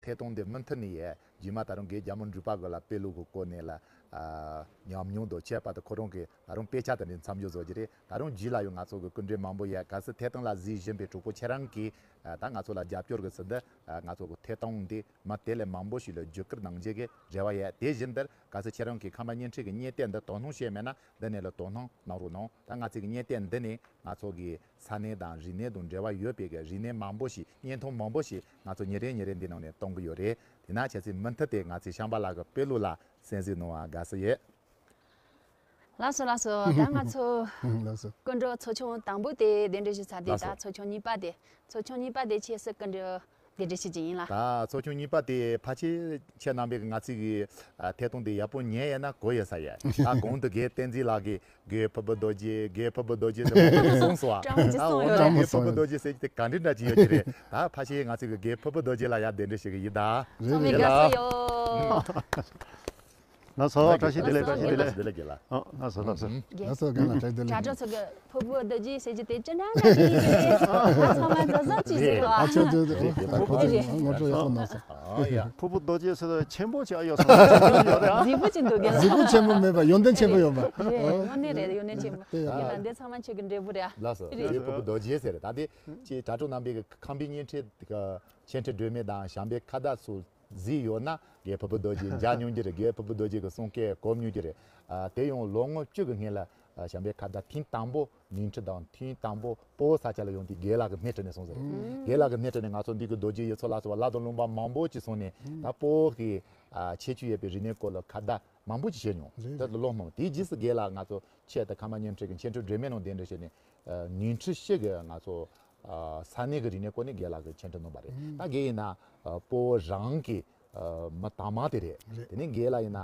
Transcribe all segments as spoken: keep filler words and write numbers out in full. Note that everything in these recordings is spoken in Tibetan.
ཐད་གཏོང་འདི་མུ་མཐུད་ནས་ཡས་རྗེས་མ་ད་རུང་རྒན་རྒྱ་མོ་འབྲུག་པ་གི་ལ་དཔེ་ཀློག་གི་སྐོར་ནས་ལ་ཨ་ཉམས་མྱོང་དང་ཁྱད་པར་དུ་ཁོ་རང་གི་ད་རུང་དཔེ་ཆ་དེ་འདྲའི་མཚམས་སྦྱོར་བཟོ་རྒྱུ་རེད། ད་རུང་རྗེས་ལ་ཡང་ང་ཚོ་གི་སྐུ་མགྲོན་མང་པོ་ཡས་གལ་སྲིད་ཐད་གཏོང་ལ་གཟིགས་བཞིན་པའི་གྲོགས་པོ་ཁྱེད་རང་གིས་ཨ་ད་ང་ཚོ་ལ་རྒྱབ་སྐྱོར་གི་ཚུལ་འདི་ཨ་ང་ཚོ་གི་ཐད་གཏོང་འདི་མི་དེ་ལས་མང་པོ་ཞིག་ལ་བརྒྱུད་སྐུར་གནང་རྒྱུ་གི་རེ་བ་ཡས། དེ་བཞིན་དུ་གལ་སྲིད་ཁྱེད་རང་གིས་ཁམས་པ་བརྙན་འཕྲིན་གྱི་བརྙན་ལྟེ་འདི་དོ་སྣང་བྱས་མེད་ན་འདི་ནས་ལ་དོ་སྣང་གནང་རོགས་གནང་། ད་ང་ཚོ་གི་བརྙན་ལྟེ་འདི་ནས་ང་ཚོ་གི་ས་གནས་དང་རིག་གནས་དང་འབྲེལ་བ་ཡོད་པའི་གི་རིག་གནས་མང་པོ་ཞིག་བརྙན་ཐུང་མང་པོ་ཞིག་ང་ཚོ་ཉིན་རེ་ཉིན་རེ་འདི་ནང་ནས་གཏོང་གི་ཡོད་རེད། དེ་ན་ཁྱེད་ཚོས་མུ་མཐུད་དེ་ང་ཚོའི་ཤམ་བྷ་ལ་གི་དཔེ་ཀློག་ལ་གསན་གཟིགས་གནང་བ་དགའ་བསུ་ཡོད། ལགས་སོ་ལགས་སོ། ད་ང་ཚོ་ལགས་སོ། སྐུ་མགྲོན་ཚོགས་ཆུང་དང་པོ་དེ་གདན་འདྲེན་ཞུས་ཚར་དུས། ལགས་སོ། ད་ཚོགས་ཆུང་གཉིས་པ་དེ། ཚོགས་ཆུང་གཉིས་པ་དེ་ཆེད་སུ་སྐུ་མགྲོན་གདན་འདྲེན་ཞུ་རྒྱུ་ཡིན་ལ། ད་ཚོགས་ཆུང་གཉིས་པ་དེ་ཕལ་ཆེར་ཁྱེད་རྣམ་པས་ང་ཚོའི་གི་ཨ་ཐད་གཏོང་དེ་ཡག་པོ་ཉན་ཡོད་ན་གོ་ཡོད་ས་ཡོད། ད་གོང་དུ་རྒན་བསྟན་འཛིན་ལགས་ཀྱིས་རྒན་ཕུར་བུ་རྡོ་རྗེ་རྒན་ཕུར་བུ་རྡོ་རྗེ་ཟེར་མང་པོ་ཞིག་གསུངས་སོང་བ། སྤྲང་པོ་ཅིག་གསུངས་ཡོད་རེད། ད་འོ་ན་རྒན་ཕུར་བུ་རྡོ་རྗེ་ཟེར་གྱི་དེ་ག་འདྲ་འདྲ་ཅིག་ཡོད་ཀྱི་རེད། ད་ཕལ་ཆེར་ང་ཚོའི་གི་རྒན་ཕུར་བུ་རྡོ་རྗེ་ལ་ཡར་གདན་འདྲེན་ཞུ་གི་ཡིན་ད། རེད་ཚང་མས་རེད། དགའ་བསུ་ཡོད། ལགས་སོ། བཀྲ་ཤིས་བདེ་ལེགས། བཀྲ་ཤིས་བདེ་ལེགས། བདེ་ལེགས་རྒན་ལགས། ཨ་ལགས་སོ་ལགས་སོ། ལགས་སོ་རྒན་ལགས། བཀྲ་ཤིས་བདེ་ལེགས། དྲ་གྲོགས་ཚོ་གི་ཕུར་བུ་རྡོ་རྗེ་ཟེར་གྱི་དེ་ཅི་འདྲ་འདྲ་ཅིག་ཡིན་ད། ཚང་མ་མཛའ་མཛའ་ཅིག་བྱེད་དགོས། ཨ་ཆོས་ཆོས་ཆོས། ཕུར་བུ་རྡོ་རྗེ་ངོ་སྤྲོད་ཡག་པོ་གནང་སོང་། ཨ་ཡ། ཕུར་བུ་རྡོ་རྗེ་ཟེར་ཆེན་པོ་ཅིག་ཨ་ཡོད་སོང་། ཡོད་རེད་ཨ། རྫིག་པོ་ཅིག་འདུག་རྒན་ལགས། རྫིག་པོ་ཆེན་པོ་མེད་པ་ཡོན་ཏན་ཆེན་པོ་ཡོད་པ། རེད། དངོས་གནས་རེད། ཡོན་ཏན་ཆེན་པོ། དེ་ཡ། རྒན་ལགས་འདི་ཚང་མ་ཁྱོད་ཀྱི་འབྲས་བུ་རེད་ཨ། ལགས་སོ། རེད། རྒན་ཕུར་བུ་རྡོ་རྗེ་ཟེར་རེད། ད་དེ་ཅིག་དྲ་གྲོགས་རྣམ་པས་ཁམས་པའི་བརྙན་འཕྲིན་གི་མཆན་འགྲིག་སྒྲོན་མེ་དང་བྱམས་པའི་ཁ་བརྡ་སོགས་གཟིགས་ཡོད་ན་རྒན་ཕུར་བུ་རྡོ་རྗེ་མཇལ་མྱོང་རྒྱུ་རེད། རྒན་ཕུར་བུ་རྡོ་རྗེ་གི་གསུང་སྐད་གོ་མྱོང་རྒྱུ་རེད། ཨ་དེ་ཡང་ལོ་ངོ་བཅུ་གི་སྔོན་ལ་ཨ་བྱམས་པའི་ཁ་བརྡ་ཐེངས་དང་པོ་ཉིན་ཁྲི་དང་ཐེངས་དང་པོ་སྤོ་བོ་ས་ཆ་ལ་ཡོང་དུས་རྒན་ལགས་ཀྱི་སྣེ་ཁྲིད་ནས་སོང་ཟེར། རྒན་ལགས་ཀྱི་སྣེ་ཁྲིད་ནས་ང་ཚོ་འདི་གི་རྡོ་རྗེ་ཡི་ཚོ་ལ་སོགས་པ་ལྷ་དང་ལུང་པ་མང་པོ་ཅིག་སོང་ནས་ད་སྤོ་བོ་གི་ཨ་ཁྱད་ཆོས་ཡོད་པའི་རིག་གནས་སྐོར་ལ་ཁ་བརྡ་མང་པོ་ཅིག་བྱས་མྱོང་། རེད། དེ་ལ་ཀློག་གནང་། དེའི་རྗེས་སུ་རྒན་ལགས་ང་ཚོ་ཆེད་དུ་ཁམས་པ་བརྙན་འཕྲིན་གྱི་མཆན་འགྲིག་སྒྲོན་མེ་ནང་གདན་འདྲེན་བྱས་ནས་ཨ་ཉིན་ཁྲི་བཞི་གི་ང་ཚོ་ཨ་ས་གནས་ཀྱི་རིག་གནས་སྐོར་ནས་རྒན་ལགས་ཀྱིས་མཆན་འགྲིག་གནང་བ་རེད། ད་རྒན་ཡིན་ན་ཨ་སྤོ་བོ་རང་གི་ཨ་མི་དང་མ་དེ་རེད། རེད། དེ་ནས་རྒན་ལགས་ཡིན་ན་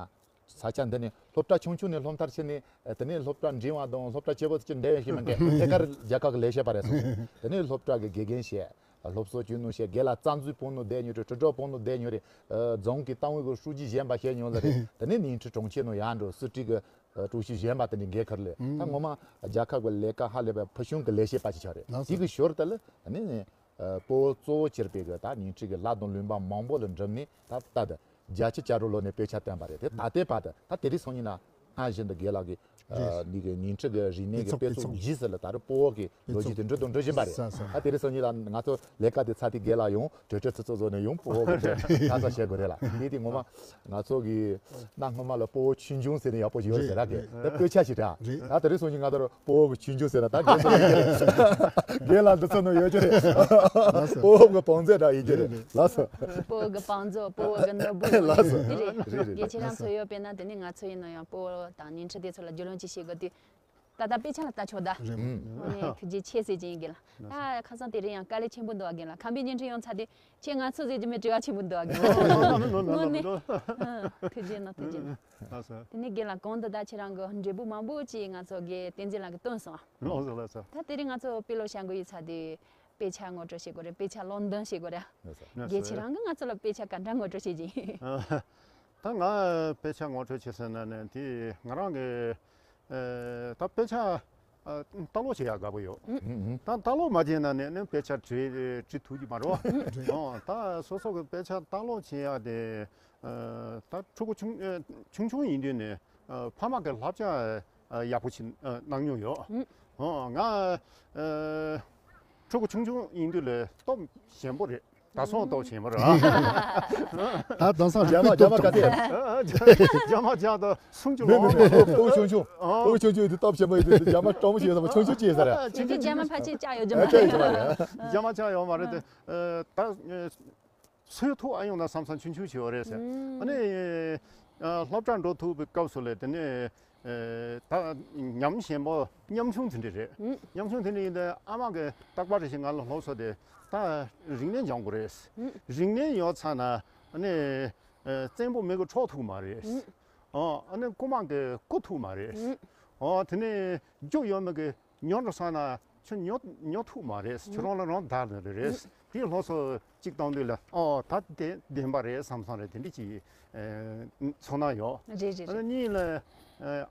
ས་ཆ་འདི་ནས་སློབ་གྲྭ་ཆུང་ཆུང་ནས་སློབ་མཐར་ཕྱིན་ནས་ཨ་དེ་ནས་སློབ་གྲྭ་འབྲིང་བ་དང་སློབ་གྲྭ་ཆེ་བོ་ཚོ་འབྲེལ་ཡོད་ཤེས་མི་འདྲ་ཐད་ཀར་རྒྱལ་ཁབ་ཀྱི་ལས་བྱེད་པ་རེད་སོང་ཟེར། དེ་ནས་སློབ་གྲྭ་གི་དགེ་རྒན་བྱས། སློབ་གསོ་བྱེད་ནོ་བྱས། རྒན་ལགས་རྩ་འཛུགས་སྤོ་ནོ་བསྡད་ཉོ་རེད། དྲིལ་སྒྲོག་སྤོ་ནོ་བསྡད་ཉོ་རེད། ཨ་རྫོང་གི་ཏང་ཨུད་ཀྱི་ཧྲུའུ་ཅི་གཞོན་པ་བྱས་ཉོ་ལ་རེད། དེ་ནས་ཉིན་ཁྲི་གྲོང་ཁྱེར་ནང་ཡར་འགྲོ། སུ་ཀྲིག་གི་ཨ་ཀྲུའུ་ཞི་གཞོན་པ་དེ་འདྲའི་འགན་ཁུར་ལས། ད་ངོ་མ་རྒྱལ་ཁབ་ཀྱི་ལས་ཀ་ཧ་ལས་པའི་ཕུལ་བྱུང་གི་ལས་བྱེད་པ་ཅིག་ཆགས་རེད། ལགས་སོ། དེ་གི་ཞོར་དུ་ལ་ཨ་ནི་ཨ་སྤོ་བོ་གཙོ་བོ་གྱུར་པའི་གི་ད་ཉིན་ཁྲི་གི་ལྷ་དང་ལུང་པ་མང་པོ་ལ་འགྲིམས་ནས་ད་ལྟ་དུ་བརྒྱད་ཅུ་གྱ་དྲུག་ལོ་ནས་དཔེ་ཆ་བཏོན་པ་རེད། དེ་ད་ལྟའི་བར་དུ་ད་དེ་རིང་སང་ཉིན་ལ། སྔ་བཞིན་དུ་རྒན་ལགས་ཀྱིས་རེད། ཨ་འདི་གི་ཉིན་ཁྲི་གི་རིག་གནས་ཀྱི་དཔེ་ཚོགས་དཔེ་ཚོགས་རྗེས་སུ་ལ་ད་རུང་སྤོ་བོ་གི་ལོ་རྒྱུས་དེ་འབྲི་དང་འབྲི་བཞིན་པ་རེད། ས་ས། ད་དེ་རིང་སང་ཉིན་ལ་ང་ཚོ་ལས་ཀ་དེ་ཚར་དུས་རྒན་ལགས་ཡང་གྲོས་ཆོད་ཚིག་ཚོད་བཟོ་ནས་ཡང་སྤོ་བོ་གི་ལྷ་ས་བྱེད་དགོས་རེད་ལ། འདི་དེ་ངོ་མ་ང་ཚོ་གི་གནའ་སྔོན་མ་ལ་སྤོ་བོ་ཆོས་འབྱུང་ཟེར་ནས་ཡག་པོ་ཞིག་ཡོད་རེད་ཟེར་ར་གི། རེད། ད་དཔེ་ཆ་ཞིག་ར། རེད། ད་དེ་རིང་སང་ཉིན་ང་ཚོར་སྤོ་བོ་གི་ཆོས་འབྱུང་ཟེར་ན་ད་རྒན་ཚོ་རྒན་ལགས་འདི་ཚོ་ནང་ཡོད་ཀྱི་རེད། ལགས་སོ། སྤོ་བོ་གི་བང་མཛོད་འདྲ་ཡིན་གྱི་རེད། རེད། ལགས་སོ། སྤོ་བོ་གི་བང་མཛོད། སྤོ་བོ་གི་ནོར་བུ། ལགས་སོ། དེ་རེད། རེད་རེད། རྒན་ཁྱེད་རང་ཚོ་ཡོད་པས་ན་དེ་ནི་ང་ཚོ་ཡིན་ན་ཡང་སྤོ་བོ་དང་ཉིན་ཁྲི་དེ་ཚོ་ལ་རྒྱུས་ལོན་ཅིག་བྱེད་དགོས་དུས། ད་ལྟ་དཔེ་ཆ་ལ་ལྟ་ཆོག་ད། རེད། ཨ་ནི་ཐུགས་རྗེ་ཆེ་ཟེར་གྱི་ཡིན་རྒན་ལགས། ད་ཁ་སང་དེ་རིང་ཡང་དཀའ་ལས་ཆེན་པོ་འདུག་ཨ་རྒན་ལགས། ཁམས་པའི་བརྙན་འཕྲིན་ཡོང་ཚར་དུས་ཁྱེད་ང་ཚོ་ཟེར་རྒྱུ་མེད། དྲི་བ་ཆེན་པོ་འདུག་ཨ་རྒན་ལགས། དངོས་གནས། ཨ་ཐུགས་རྗེ་གནང་། ཐུགས་རྗེ་གནང་། ལགས་སོ། དེ་ནས་རྒན་ལགས་གོང་དུ་ད་ཁྱེད་རང་གི་འབྲས་བུ་མང་པོ་ཅིག་ང་ཚོ་རྒན་བསྟན་འཛིན་ལགས་ཀྱིས་བཏོན་སོང་ཨ། ལགས་སོ་ལགས་སོ། ད་དེ་རིང་ང་ཚོ་དཔེ་ཀློག་བྱ་འགུལ་ཡོད་ཚར་དུས་དཔེ་ཆ་ངོ་སྤྲོད་བྱེད་དགོས་རེད། དཔེ་ཆ་ཀློག་འདོན་བྱེད་དགོས་རེད། ལགས་སོ། ལགས་སོ། རྒན་ཁྱེད་རང་གིས་ང་ཚོ་ལ་དཔེ་ཆ་ག་འདྲ་ངོ་སྤྲོད་བྱེད་ཀྱི་ཡིན། ད་ང་དཔེ་ཆ་ངོ་སྤྲོད་བྱེད་ཟེར་ན་ནི་དེ་ང་རང་གི་ཨ་ད་དཔེ་ཆ་ཨ་ལྟ་ཀློག་བྱེད་ཡག་དགའ་པོ་ཡོད། ཨུ་ཨུ། ད་ལྟ་ཀློག་མ་བྱས་ན་ནི་ནི་དཔེ་ཆ་བྲིས་བྲིས་ཐུབ་ཀྱི་མ་རེད་བ། རེད། ཨོ་ད་སོ་སོ་གི་དཔེ་ཆ་ལྟ་ཀློག་བྱེད་ཡག་དེ་ཨ་ད་ཕྲུ་གུ་ཆུང་ཨ་ཆུང་ཆུང་ཡིན་དུས་ནས་ཨ་ཕ་མ་གི་བསླབ་བྱ་ཨ་ཡག་པོ་ཞིག་ཨ་གནང་མྱོང་ཡོད། ཨུ། ཨོ་ང་ཨ་ཕྲུ་གུ་ཆུང་ཆུང་ཡིན་དུས་ལས་སྟོབས་ཞན་པོ་རེད། ད་སོང་ཏོག་ཆེན་པོ་རེད། ད་དེང་སང་རྒྱ་མ་རྒྱ་མ་ག་ཚད། རྒྱ་མ་རྒྱ་དང་སུམ་ཅུ་ལོངས། མེད་མེད་མེད། ཕྲུ་གུ་ཆུང་ཆུང་། ཨ། ཕྲུ་གུ་ཆུང་ཆུང་དེ་སྟོབས་ཆེན་པོ་ཡོད་དུས་རྒྱ་མ་སྤྲང་པོ་ཞིག་ཡོད་ཙང་ཆུང་ཆུང་ཅིག་ཡོད་ས་རེད། ཁྱེད་ཀྱི་རྒྱ་མ་ཕལ་ཆེར་བཅག་ཡོད་རྒྱུ་མ་རེད། རྒྱ་མ་བཅག་ཡོད་མ་རེད་དེ། ད་སོས་ཐུག་ཨ་ཡོང་ན་བསམ་བསམ་ཆུང་ཆུང་ཞིག་ཡོད་རེད་ཟེར། ཨ་ནི་སློབ་གྲྭ་འགྲོ་ཐུབ་པའི་སྐབས་སུ་ལས་དེ་ནས་ད་ཉམས་ཞན་པོ་ཉམ་ཆུང་དེ་འདྲ་རེད། ཉམ་ཆུང་དེ་འདྲ་ཡིན་དུས་ཨ་མ་གིས་རྟག་པར་རེ་ཞིག་ང་ལ་སློབ་གསོ་དེ་ད་རིག་གནས་སྦྱང་དགོས་རེད། རིག་གནས་ཡོད་ཚར་ན་ཨ་ནི་བཙན་པོ་མི་གིས་འཕྲོག་ཐུབ་མ་རེད། ཨ་ནི་རྐུན་མ་གིས་རྐུ་ཐུབ་མ་རེད། དེ་ནས་རྒྱུ་ཡོད་མི་གིས་ཉོ་འགྲོ་ས་ན་ཁྱོད་ཉོ་ཉོ་ཐུབ་མ་རེད། ཁྱོད་རང་ལ་རང་བདག་ནི་རེད། དེའི་སློབ་གསོ་གཅིག་བཏང་དུས་ལ་ཨོ་ད་དེ་བདེན་པ་རེད་བསམ་བསམ་རེད། དེ་འདྲ་ཅིག་ཚོར་སྣང་ཡོད། རེད་རེད་ཨ་ནི་རེད། གཉིས་ལ་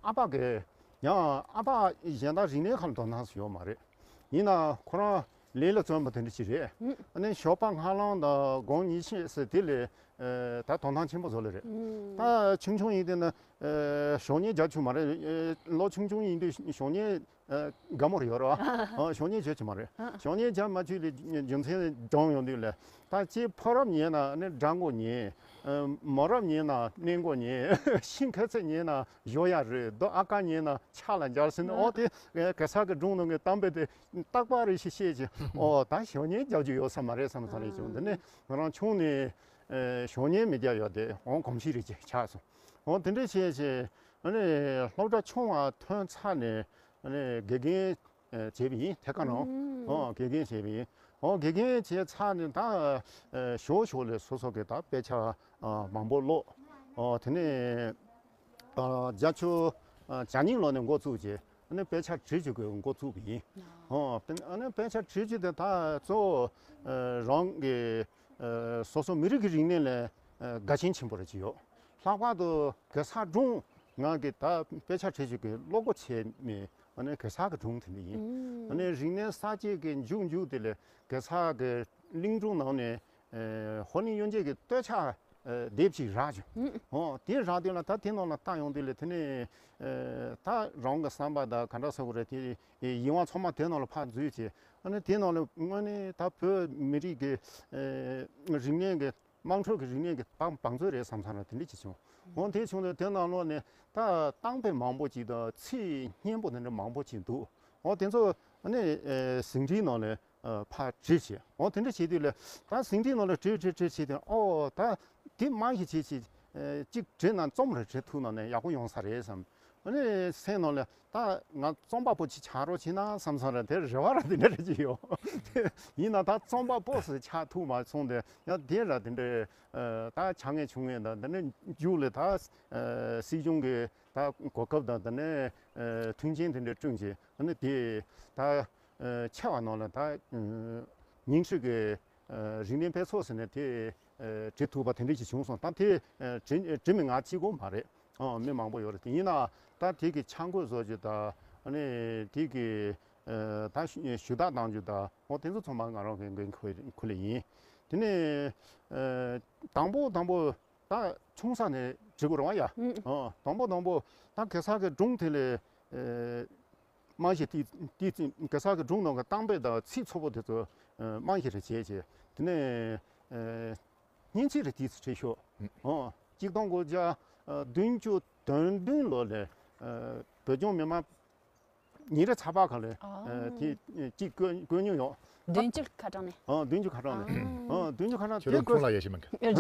ཨ་ཕ་གི་ཡང་ཨ་ཕ་གཞན་དག་རིག་གནས་ཁག་ལ་དོ་སྣང་ཡོད་མ་རེད། ཡིན་ན་ཁོ་རང་ ལས་ལ་བརྩོན་པ་དེ་འདྲ་ཞིག་རེད། ཨ་ནི་ཞོགས་པ་སྔ་ལངས་དང་དགོང་ཉལ་ཆས་ཟེར་དེ་ལས་ད་དོན་ཐང་ཆེན་པོ་བཟོ་ལེ་རེད། ད་ཆུང་ཆུང་ཡིན་དེ་ན་ཞོགས་ཉལ་རྒྱག་ཆོག་མ་རེད། ལོ་ཆུང་ཆུང་ཡིན་དུས་ཞོགས་ཉལ་དགའ་མོ་རེ་ཡོད་རེད་བ། ཞོགས་ཉལ་བྱེད་ཆོག་མ་རེད། ཞོགས་ཉལ་བྱ་མ་ཆོག་ལས་རྒྱུ་མཚན་སྦྱོང་ཡོང་དུས་ལས་ད་ཅི་ཕོ་རབ་ཉལ་ན་ནི་སྦྲང་གོ་ཉལ། མོ་རབ་ཉལ་ན་གནས་མགོ་ཉལ། ཤིང་ཁ་ཚད་ཉལ་ན་གཞོ་ཡ་རེད། རྡོ་ཨ་ཀ་ཉལ་ན་ཆག་ལ་འབྱར་ཟེར་ནས། ཨོ་དེ་གེ་སར་གི་སྒྲུང་ནང་གི་གཏམ་དཔེ་དེ་རྟག་པ་རེ་ཞིག་བཤད་ཅིང་། ཨོ་ད་ཞོགས་ཉལ་རྒྱག་རྒྱུ་ཡོད་ས་མ་རེད་བསམ་བསམ་རེད་བྱུང་། འདི་ནས་ང་རང་ཆུང་ནས་ཞོགས་ཉལ་མི་རྒྱག་ཡོད་དེ། ཨོ་གོམས་གཤིས་རེ་ཅིག་ཆགས་སོང་། ཨོ་དེ་འདྲས་བྱས་བྱས་ཨ་ནི་སློབ་གྲྭ་ཆུང་བ་ཐོན་ཚར་ནས་ཨ་ནི་དགེ་རྒན་བྱས་པ་ཡིན། ཐད་ཀར་ནང་། ཨོ་དགེ་རྒན་བྱས་པ་ཡིན། ཨོ་དགེ་རྒན་བྱས་ཚར་ནས་ད་ཞོགས་ཞོགས་ལས་སོ་སོ་གི་ད་དཔེ་ཆ་མང་པོ་ཀློག། ཨོ་དེ་ནས་བརྒྱད་ཅུ་གྱ་གཉིས་ལོ་ནས་འགོ་བཙུགས་བྱས་ཨ་ནི་དཔེ་ཆ་བྲིས་རྒྱུ་གི་འགོ་བཙུགས་པ་ཡིན། ཨོ་དཔེ་ཨ་ནི་དཔེ་ཆ་བྲིས་རྒྱུ་དེ་ད་གཙོ་བོ་རང་གི་སོ་སོ་མི་རིགས་ཀྱི་རིག་གནས་ལ་དགའ་ཞེན་ཆེན་པོ་རེ་ཅིག་ཡོད། ལྷག་པར་དུ་གེ་སར་སྒྲུང་ང་གི་ད་དཔེ་ཆ་བྲིས་རྒྱུ་གི་བློ་སྒོ་ཕྱེ་མི་ཨ་ནི་གེ་སར་གྱི་སྒྲུང་དེ་འདྲ་ཡིན། ཨ་ནི་རིག་གནས་གསར་བརྗེ་གི་མཇུག་མཇུག་དེ་ལས་གེ་སར་གྱི་གླིང་སྒྲུང་ནང་ནས་ཧོར་གླིང་གཡུལ་འགྱེད་ཀྱི་སྟོད་ཆ་དེབ་ཅིག་རག་བྱུང་། ཨོ་དེ་རག་དུས་ལ་ད་དེ་ནང་ལ་བལྟ་ཡོང་དུས་ལ་དེ་ནས་ད་རང་གི་བསམ་པ་དང་ག་འདྲ་ཟེར་དགོས་རེད། དེ་ཡིད་དབང་ཚང་མ་དེ་ནང་ལ་ཕར་འཛུལ་བྱས། ཨ་ནི་དེ་ནང་ལ་དངོས་གནས་ད་བོད་མི་རིགས་ཀྱི་རིག་གནས་ཀྱི་དམངས་ཁྲོད་ཀྱི་རིག་གནས་ཀྱི་དཔང་བང་མཛོད་རེད་བསམ་བསམ་ར་དེ་འདྲ་ཅིག་བྱུང་། འོ་དེ་བྱུང་དུས་དེ་ནང་ལོགས་ནས་ད་གཏམ་དཔེ་མང་པོ་ཅིག་དང་ཚིག་སྙན་པོ་དེ་འདྲ་མང་པོ་ཅིག་འདུག་འོ་དེ་ཚོ་ནི་ཟིན་བྲིས་ནང་ལ་ཕར་བྲིས་བྱས། འོ་དེ་འདྲ་བྱེད་དུས་ལ་ད་ཟིན་བྲིས་ནང་ལ་བྲིས་བྲིས་བྲིས་བྱས་དུས། ཨོ་ད་དེ་མང་ཞིག་བྱས་བྱས་གཅིག་བྲིས་ན་རྩོམ་རེ་བྲིས་ཐུབ་ན་ནི་ཡག་པོ་ཡོང་ས་རེད་བསམ། ཨ་ནི་སེམས་ནང་ལ་ད་ང་རྩོམ་པ་པོ་ཅིག་ཆགས་རོགས་བྱེད་ན་བསམ་བསམ་ར་དེ་རེ་བ་ར་དེ་འདྲ་རེ་ཅིག་ཡོད། ཡིན་ན་ད་རྩོམ་པ་པོ་ཟེར་ཆགས་ཐུབ་མ་སོང་སྟེ། ཡང་དེ་ར་དེ་འདྲ་ད་ཆ་ངེས་ཆུང་ངེས་དང་དེ་ནས་མཇུག་ལ་ད་སྲིད་གཞུང་གི་ད་གོ་སྐབས་དང་དེ་ནས་མཐུན་རྐྱེན་དེ་འདྲ་བསྐྲུན་བྱས། ཨ་ནི་དེ་ད་ཆེ་བ་ནང་ལ་ད་ཉིང་ཁྲི་གི་རིག་གནས་དཔེ་ཚོགས་ཟེར་ནས་དེ་བྲིས་ཐུབ་པ་དེ་འདྲ་ཞིག་བྱུང་སོང་། ད་དེ་བྲིས་བྲིས་མི་ང་གཅིག་པོ་མ་རེད། ཨ་མི་མང་པོ་ཡོད་རེད། དེ་ཡིན་ན་ད་དེ་གི་ཆ་བགོས་བཟོ་རྒྱུ་དང་། ཨ་ནི་དེ་གི་ད་ཞུ་དག་གཏང་རྒྱུ་དང་། འོ་དེ་ཚོ་ཚང་མ་ང་རང་གི་འགན་ཁུར་ཁུར་ལེ་ཡིན། དེ་ནས་དང་པོ་དང་པོ་ད་ཆུང་ས་ནས་བྲིས་དགོས་རེད་བ་ཡ། ཨ་དང་པོ་དང་པོ་ད་གེ་སར་གི་སྒྲུང་དེ་ལས་རྨང་གཞི་དེ་དེ་གེ་སར་གི་སྒྲུང་ནང་གི་གཏམ་དཔེ་དང་ཚིག་ཚོགས་པོ་དེ་ཚོ་རྨང་གཞི་རེ་བྱས་བྱས། དེ་ནས་སྙན་ཚིག་རེ་དེ་ཚོ་བྲིས་ཤོག་ཨོ་གཅིག་སྟོང་དགུ་བརྒྱ་བདུན་ཅུ་དོན་བདུན་ལོ་ལ་བོད་ལྗོངས་མི་དམངས་ཉིན་རེའི་ཚགས་པར་ཁག་ལ་དེ་གཅིག་བཀོད་བཀོད་མྱོང་ཡོད། བདུན་ཅུ་ཁ་གྲངས་ནས། ཨོ་བདུན་ཅུ་ཁ་གྲངས་ནས། ཨོ་བདུན་ཅུ་ཁ་གྲངས་ཁྱོད་དེ་རང་ཁོང་བཀོད། ལ་ཡ་ཤི་མ་ག་རེད།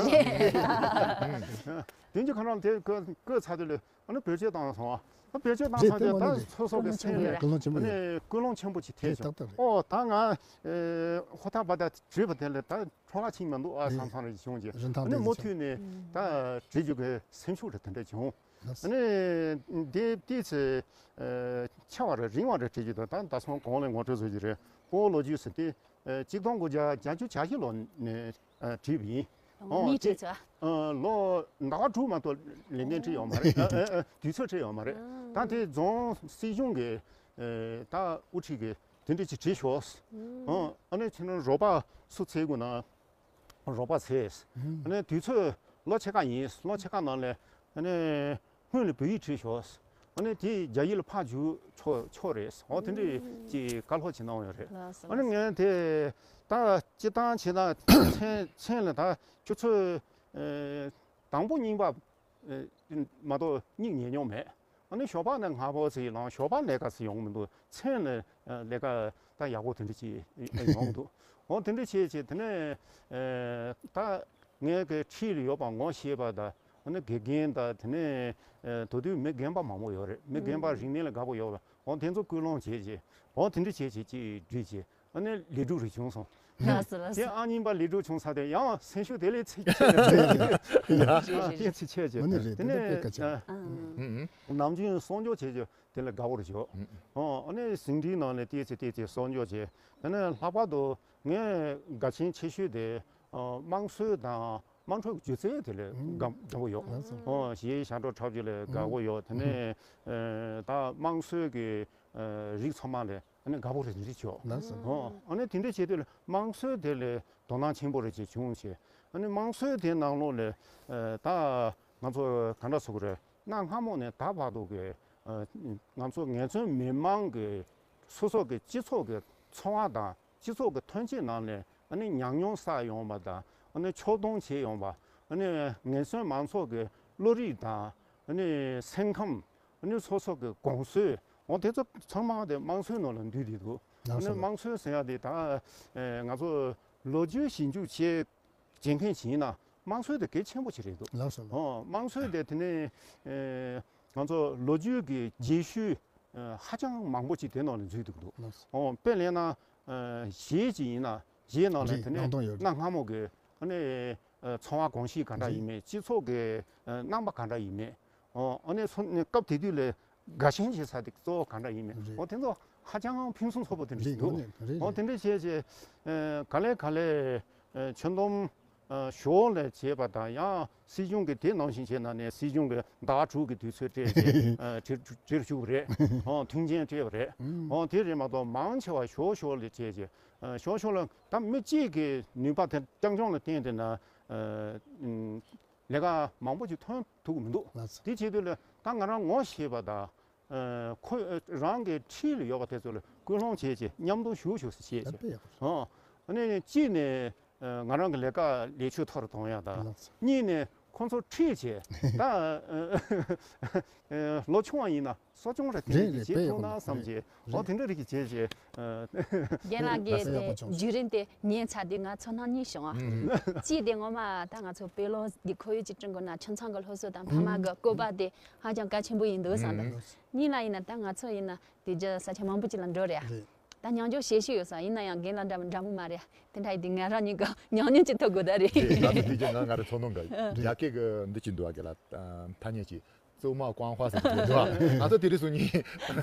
བདུན་ཅུ་ཁ་གྲངས་དེ་བཀོད་བཀོད་ཚར་དུས་ལ། ཨ་ནི་བེད་སྤྱོད་བཏང་སོང་བ། ཨ་བེད་སྤྱོད་བཏང་ཚར་དུས་ད་སོ་སོ་གི་སེམས་ལ་ཀུན་སློང་ཆེན་པོ་ཨ་ནི་ཀུན་སློང་ཆེན་པོ་ཅིག་ཐེབས་བྱུང་། ཨོ་ད་ང་ཧོ་ཐ་བ་ད་བྲིས་པ་དེ་ལ་ད་འཕྲོ་བརླག་ཕྱིན་མི་འདུག་ཨ་བསམ་བསམ་རེ་བྱུང་རྗེས། ཨ་ནི་མུ་མཐུད་ནས་ད་བྲིས་རྒྱུ་གི་སེམས་ཤུགས་རེ་དེ་འདྲ་བྱུང་། ཨ་ནི་དེ་དེ་ཚེ་ཆེ་བ་རེ་རིང་བ་རེ་བྲིས་རྒྱུ་དང་། ད་ད་སོང་གོང་ལ་ངོ་སྤྲོད་བཟོ་རྒྱུ་རེད། སྤོ་བོ་ལོ་རྒྱུས་ཟེར་དེ་གཅིག་སྟོང་དགུ་བརྒྱ་བརྒྱད་ཅུ་གྱ་བཞི་ལོ་ནས་བྲིས་པ་ཡིན། ཨོ་ནི་དེ་བྲིས་ཚར། ལོ་ཟླ་བ་དྲུག་མ་གཏོགས་ལས་འགན་བྲིས་ཡོད་མ་རེད། དུས་ཚོད་བྲིས་ཡོད་མ་རེད། ད་དེ་རྫོང་སྲིད་གཞུང་གི་ད་དབུ་ཁྲིད་ཀྱིས་དེ་འདྲ་ཅིག་བྲིས་ཤོག་ཨོ་ཨ་ནི་ཁྱེད་རང་རོགས་པ་སུ་འཚོལ་དགོས་ན་རོགས་པ་འཚོལ། ཨ་ནི་དུས་ཚོད་ལོ་ཕྱེད་ཀ་ཡིན། ལོ་ཕྱེད་ཀ་ནང་ལ་ཨ་ནི་སྔོན་ལ་བོད་ཡིག་བྲིས་ཤོག་ཨ་ནི་དེ་རྒྱ་ཡིག་ལ་ཕར་བསྒྱུར་ཆོག་ཆོག་རེད། འོ་དེ་འདྲའི་ཅིག་བཀའ་སློབ་ཅིག་གནང་ཡོད་རེད། ལགས་སོ། ཨ་ནི་ངས་དེ་ད་སྤྱིར་བཏང་བྱས་ན་མཚན་མཚན་ལ་ད་ཆུ་ཚོད་དང་པོ་གཉིས་པ་མ་གཏོགས་གཉིད་ཉལ་མྱོང་མེད། ཨ་ནི་ཞོགས་པ་ནས་སྔ་པོ་ཟིག་ལངས། ཞོགས་པ་ལས་ཀ་ཟིག་ཡོང་མི་འདུག་མཚན་ལ་ལས་ཀ་ད་ཡག་པོ་དེ་འདྲ་ཅིག་ཡོང་འདུག་འོ་དེ་འདྲ་བྱས་བྱས་དེ་ནས་ད་ངའི་གི་འཁྲིས་ལ་ཡོད་པ་ངོ་ཤེས་པ་དང་། ཨ་ནི་དགེ་རྒན་དང་། དེ་ནས་ཨ་དེ་དུས་མི་རྒན་པ་མང་པོ་ཡོད་རེད། མི་རྒན་པ་རིག་གནས་ལ་དགའ་པོ་ཡོད་པ། འོ་དེ་ཚོ་སྐུལ་སློང་བྱས་བྱས། འོ་དེ་འདྲ་བྱས་བྱས་ཅིག་བྲིས་བྱས། ཨ་ནི་ལས་སྒྲུབ་རེ་བྱུང་སོང་། ལགས་སོ་ལགས་སོ། དེ་ཨ་གཉིས་པ་ལས་སྒྲུབ་བྱུང་ས་དེ་ཡང་སེམས་ཤུགས་དེ་ལས་ཚིག་ཆེ་ནས་ཡ་ཡ་ཡ་ཡ་ཚིག་ཆེ་བྱས། ཨ་ནི་རེད། དེ་དེ་ནས་དཔེ་སྐད་ཆ། ཨ་ཨ་ནམ་རྒྱུན་གསོག་འཇོག་བྱས་བྱས་དེ་ལ་དགའ་པོ་རེ་བྱུང་། ཨ་ནི་ཟིན་བྲིས་ནང་ནས་ཏོག་ཙམ་ཏོག་ཙམ་གསོག་འཇོག་བྱས། དེ་ནས་ལྷག་པར་དུ་ངས་དགའ་ཞེན་ཆེ་ཤོས་དེ་དམངས་སྲོལ་དང་། དམངས་ཁྲོད་སྒྱུ་རྩལ་དེ་ལ་དགའ་དགའ་པོ་ཡོད། ཨོ་གཞས་ཞབས་བྲོ་འཁྲབ་རྒྱུ་ལ་དགའ་པོ་ཡོད། དེ་ནས་ཨ་ད་དམངས་སྲོལ་གྱི་ཨ་རིགས་ཚང་མ་ལ་ ཨ་ནི་དགའ་པོ་རེ་རེ་བྱོས། ལགས་སོ། ཨོ་ཨ་ནི་དེ་འདྲ་བྱས་དུས་ལ་དམངས་སྲོལ་དེ་ལ་དོ་སྣང་ཆེན་པོ་རེ་བྱས་བྱུང་བྱས། ཨ་ནི་དམངས་སྲོལ་དེ་ནང་ལོགས་ལ་ད་ང་ཚོ་ག་འདྲ་ཟེར་དགོས་རེད། གནའ་སྔ་མོ་ནས་ད་བར་དུ་གི་ང་ཚོ་ངལ་རྩོལ་མི་མང་གི་སོ་སོ་གི་སྤྱི་ཚོགས་ཀྱི་འཚོ་བ་དང་སྤྱི་ཚོགས་ཀྱི་ཐོན་སྐྱེད་ནང་ནས་ཨ་ནི་ཉམས་མྱོང་བསགས་ཡོང་བ་དང་ཨ་ནི་ཕྱོགས་གཏོང་བྱས་ཡོང་བ། ཨ་ནི་ངལ་རྩོལ་མང་ཚོགས་ཀྱི་བློ་རིག་དང་ཨ་ནི་སེམས་ཁམས། ཨ་ནི་སོ་སོ་གི་གོམས་སྲོལ། འོ་དེ་ཚོ་ཚང་མ་དེ་དམངས་སྲོལ་ནང་ལ་འདུས་བསྡད་འདུག་ཨ་ནི་དམངས་སྲོལ་ཟེར་ཡ་དེ་ད་ང་ཚོ་ལོ་རྒྱུས་ཞིབ་འཇུག་བྱེད་བྱེད་མཁན་ཞིག་ཡིན་ན་དམངས་སྲོལ་དེ་གལ་ཆེན་པོ་ཞིག་རེད་འདུག་ལགས་སོ། ཨོ་དམངས་སྲོལ་དེ་དེ་ནས་ཨེ་ང་ཚོ་ལོ་རྒྱུས་ཀྱི་རྗེས་ཤུལ་ཨེ་ཧ་ཅང་མང་པོ་ཅིག་དེ་ནང་ལ་འཛུལ་འདུག་འདུག་ལགས་སོ། ཨོ་དཔེ་ལེན་ན་ཨེ་གཞས་ཅིག་ཡིན་ན་གཞས་ནང་ལ་རེད། དེ་ནས་ནང་དོན་ཡོད་རེད། གནའ་སྔ་མོ་གི་ཨ་ནི་ཨེ་འཚོ་བ་གོམས་གཤིས་ག་འདྲ་ཡིན་མེད། སྤྱི་ཚོགས་ཀྱི་ཨེ་རྣམ་པ་ག་འདྲ་ཡིན་མེད། ཨོ་ཨ་ནི་སོ་སྐབས་དེ་དུས་ལ་དགའ་ཞེན་བྱེད་ས་དེ་གཙོ་བོ་ག་འདྲ་ཡིན་མིན། རེད། འོ་དེ་ཚོ་ཧ་ཅང་ཕུན་སུམ་ཚོགས་པོ་དེ་འདྲ་རེད། ཞིག་འདུག་རེད། རེད། འོ་དེ་འདྲ་བྱས་བྱས་ཨ་ག་ལེ་ག་ལེ་ཨ་ཆོས་སྡོམ་ཨ་ཞོར་ལ་བྱས་པ་དང་ཡང་སྲིད་གཞུང་གི་དེ་ནང་བཞིན་བྱས་ན་ནས་སྲིད་གཞུང་གི་ཟླ་དྲུག་གི་དུས་ཚོད་སྤྲད་བྱས་ཨ་བྲིས་བྲིས་བཅུག་པ་རེད། ཨོ་མཐུན་རྐྱེན་སྤྲད་པ་རེད། ཨོ་དེ་རེད་མ་གཏོགས་མང་ཆེ་བ་ཞོར་ཞོར་ལ་བྱས་བྱས་ཨ་ཞོར་ཞོར་ལ་ད་མི་གཅིག་གི་ནུས་པ་དེ་རྐྱང་རྐྱང་ལ་བརྟེན་ཏེ་ན་ཨ་ཨ་ལས་ཀ་མང་པོ་ཅིག་ཐོན་ཐུབ་ཀྱི་མི་འདུག་ལགས་སོ། དེ་བྱེད་དུས་ལ་ད་ང་རང་ངོ་ཤེས་པ་དང་། ཨ་ཁོ་རང་གི་འཁྲིས་ལ་ཡོད་པ་དེ་ཚོ་ལ་སྐུལ་སློང་བྱས་བྱས་མཉམ་དུ་བཞུགས་བཞུགས་སུ་བྱས་བྱས། ཨ་དཔེ་ཡག་པོ། ཨ་ཨ་ནི་གཅིག་ནས་ཨ་ང་རང་གི་ལས་ཀ་ལས་ཆོད་མཐོ་རུ་གཏོང་ཡག་དང་། ལགས་སོ། གཉིས་ནས་ཁོ་ཚོ་ཁྲིད་བྱས་ད་ཨ་ལོ་ཆུང་བ་ཡིན་ན་གསོ་སྐྱོང་རེ་དེ་རེད། རེད་རེད། རེད། བྱེད་དཔེ་ཐུབ་ཡག་པོ་ན་བསམ་བྱས། རེད། ཨོ་དེ་འདྲ་རིགས་ཀྱི་བྱས་བྱས། རྒན་ལགས་ཀྱིས་དེ་བརྒྱུད་རིམ་དེ་ཉན་ཚར་དུས་ང་ཚོར་སྣང་བརྙན་བྱུང་བ། གཅིག་དེ་ངོ་མ་ད་ང་ཚོ་དཔེ་ཀློག་གི་ཁོར་ཡུག་ཅིག་བསྐྲུན་དགོས་ན་ཁྱིམ་ཚང་གི་སློབ་གསོ་དང་ཕ་མ་གི་བཀོད་པ་དེ་ཧ་ཅང་གལ་ཆེན་པོ་ཡིན་འདུག་བསམ་འདུག་གཉིས་ལ་ཡིན་ན་ད་ང་ཚོ་ཡིན་ན་དེ་རྒྱུ་ས་ཆ་མང་པོ་ཅིག་ལ་འགྲོ་རེད། རེད། ད་ཉམས་འགྱུར་ཞེ་ཤོས་ཡོད་ས་ཡིན་ན་ཡང་རྒན་ལགས་འདྲ་མི་འདྲ་མོ་མ་རེད། དེ་འདྲ་ཡིན་དུས་ང་རང་ཉིད་ཀྱི་ཉམས་མྱོང་ཅིག་ཐོབ་དགོས་ད་རེད། རེད། ད་དེ་དུས་ཀྱི་ང་ང་རེ་ཚོར་སྣང་འགའ་རྒྱ་སྐད་གི་འདི་ཅིག་འདུག་ཨ་ག་ལ་ཐ་སྙད་ཅིག་ཙུའུ་མ་ཀོང་ཧྭ་ཟེར་གྱི་འདུག་ཨ། ང་ཚོ་དེ་རིང་སང་ཉིན་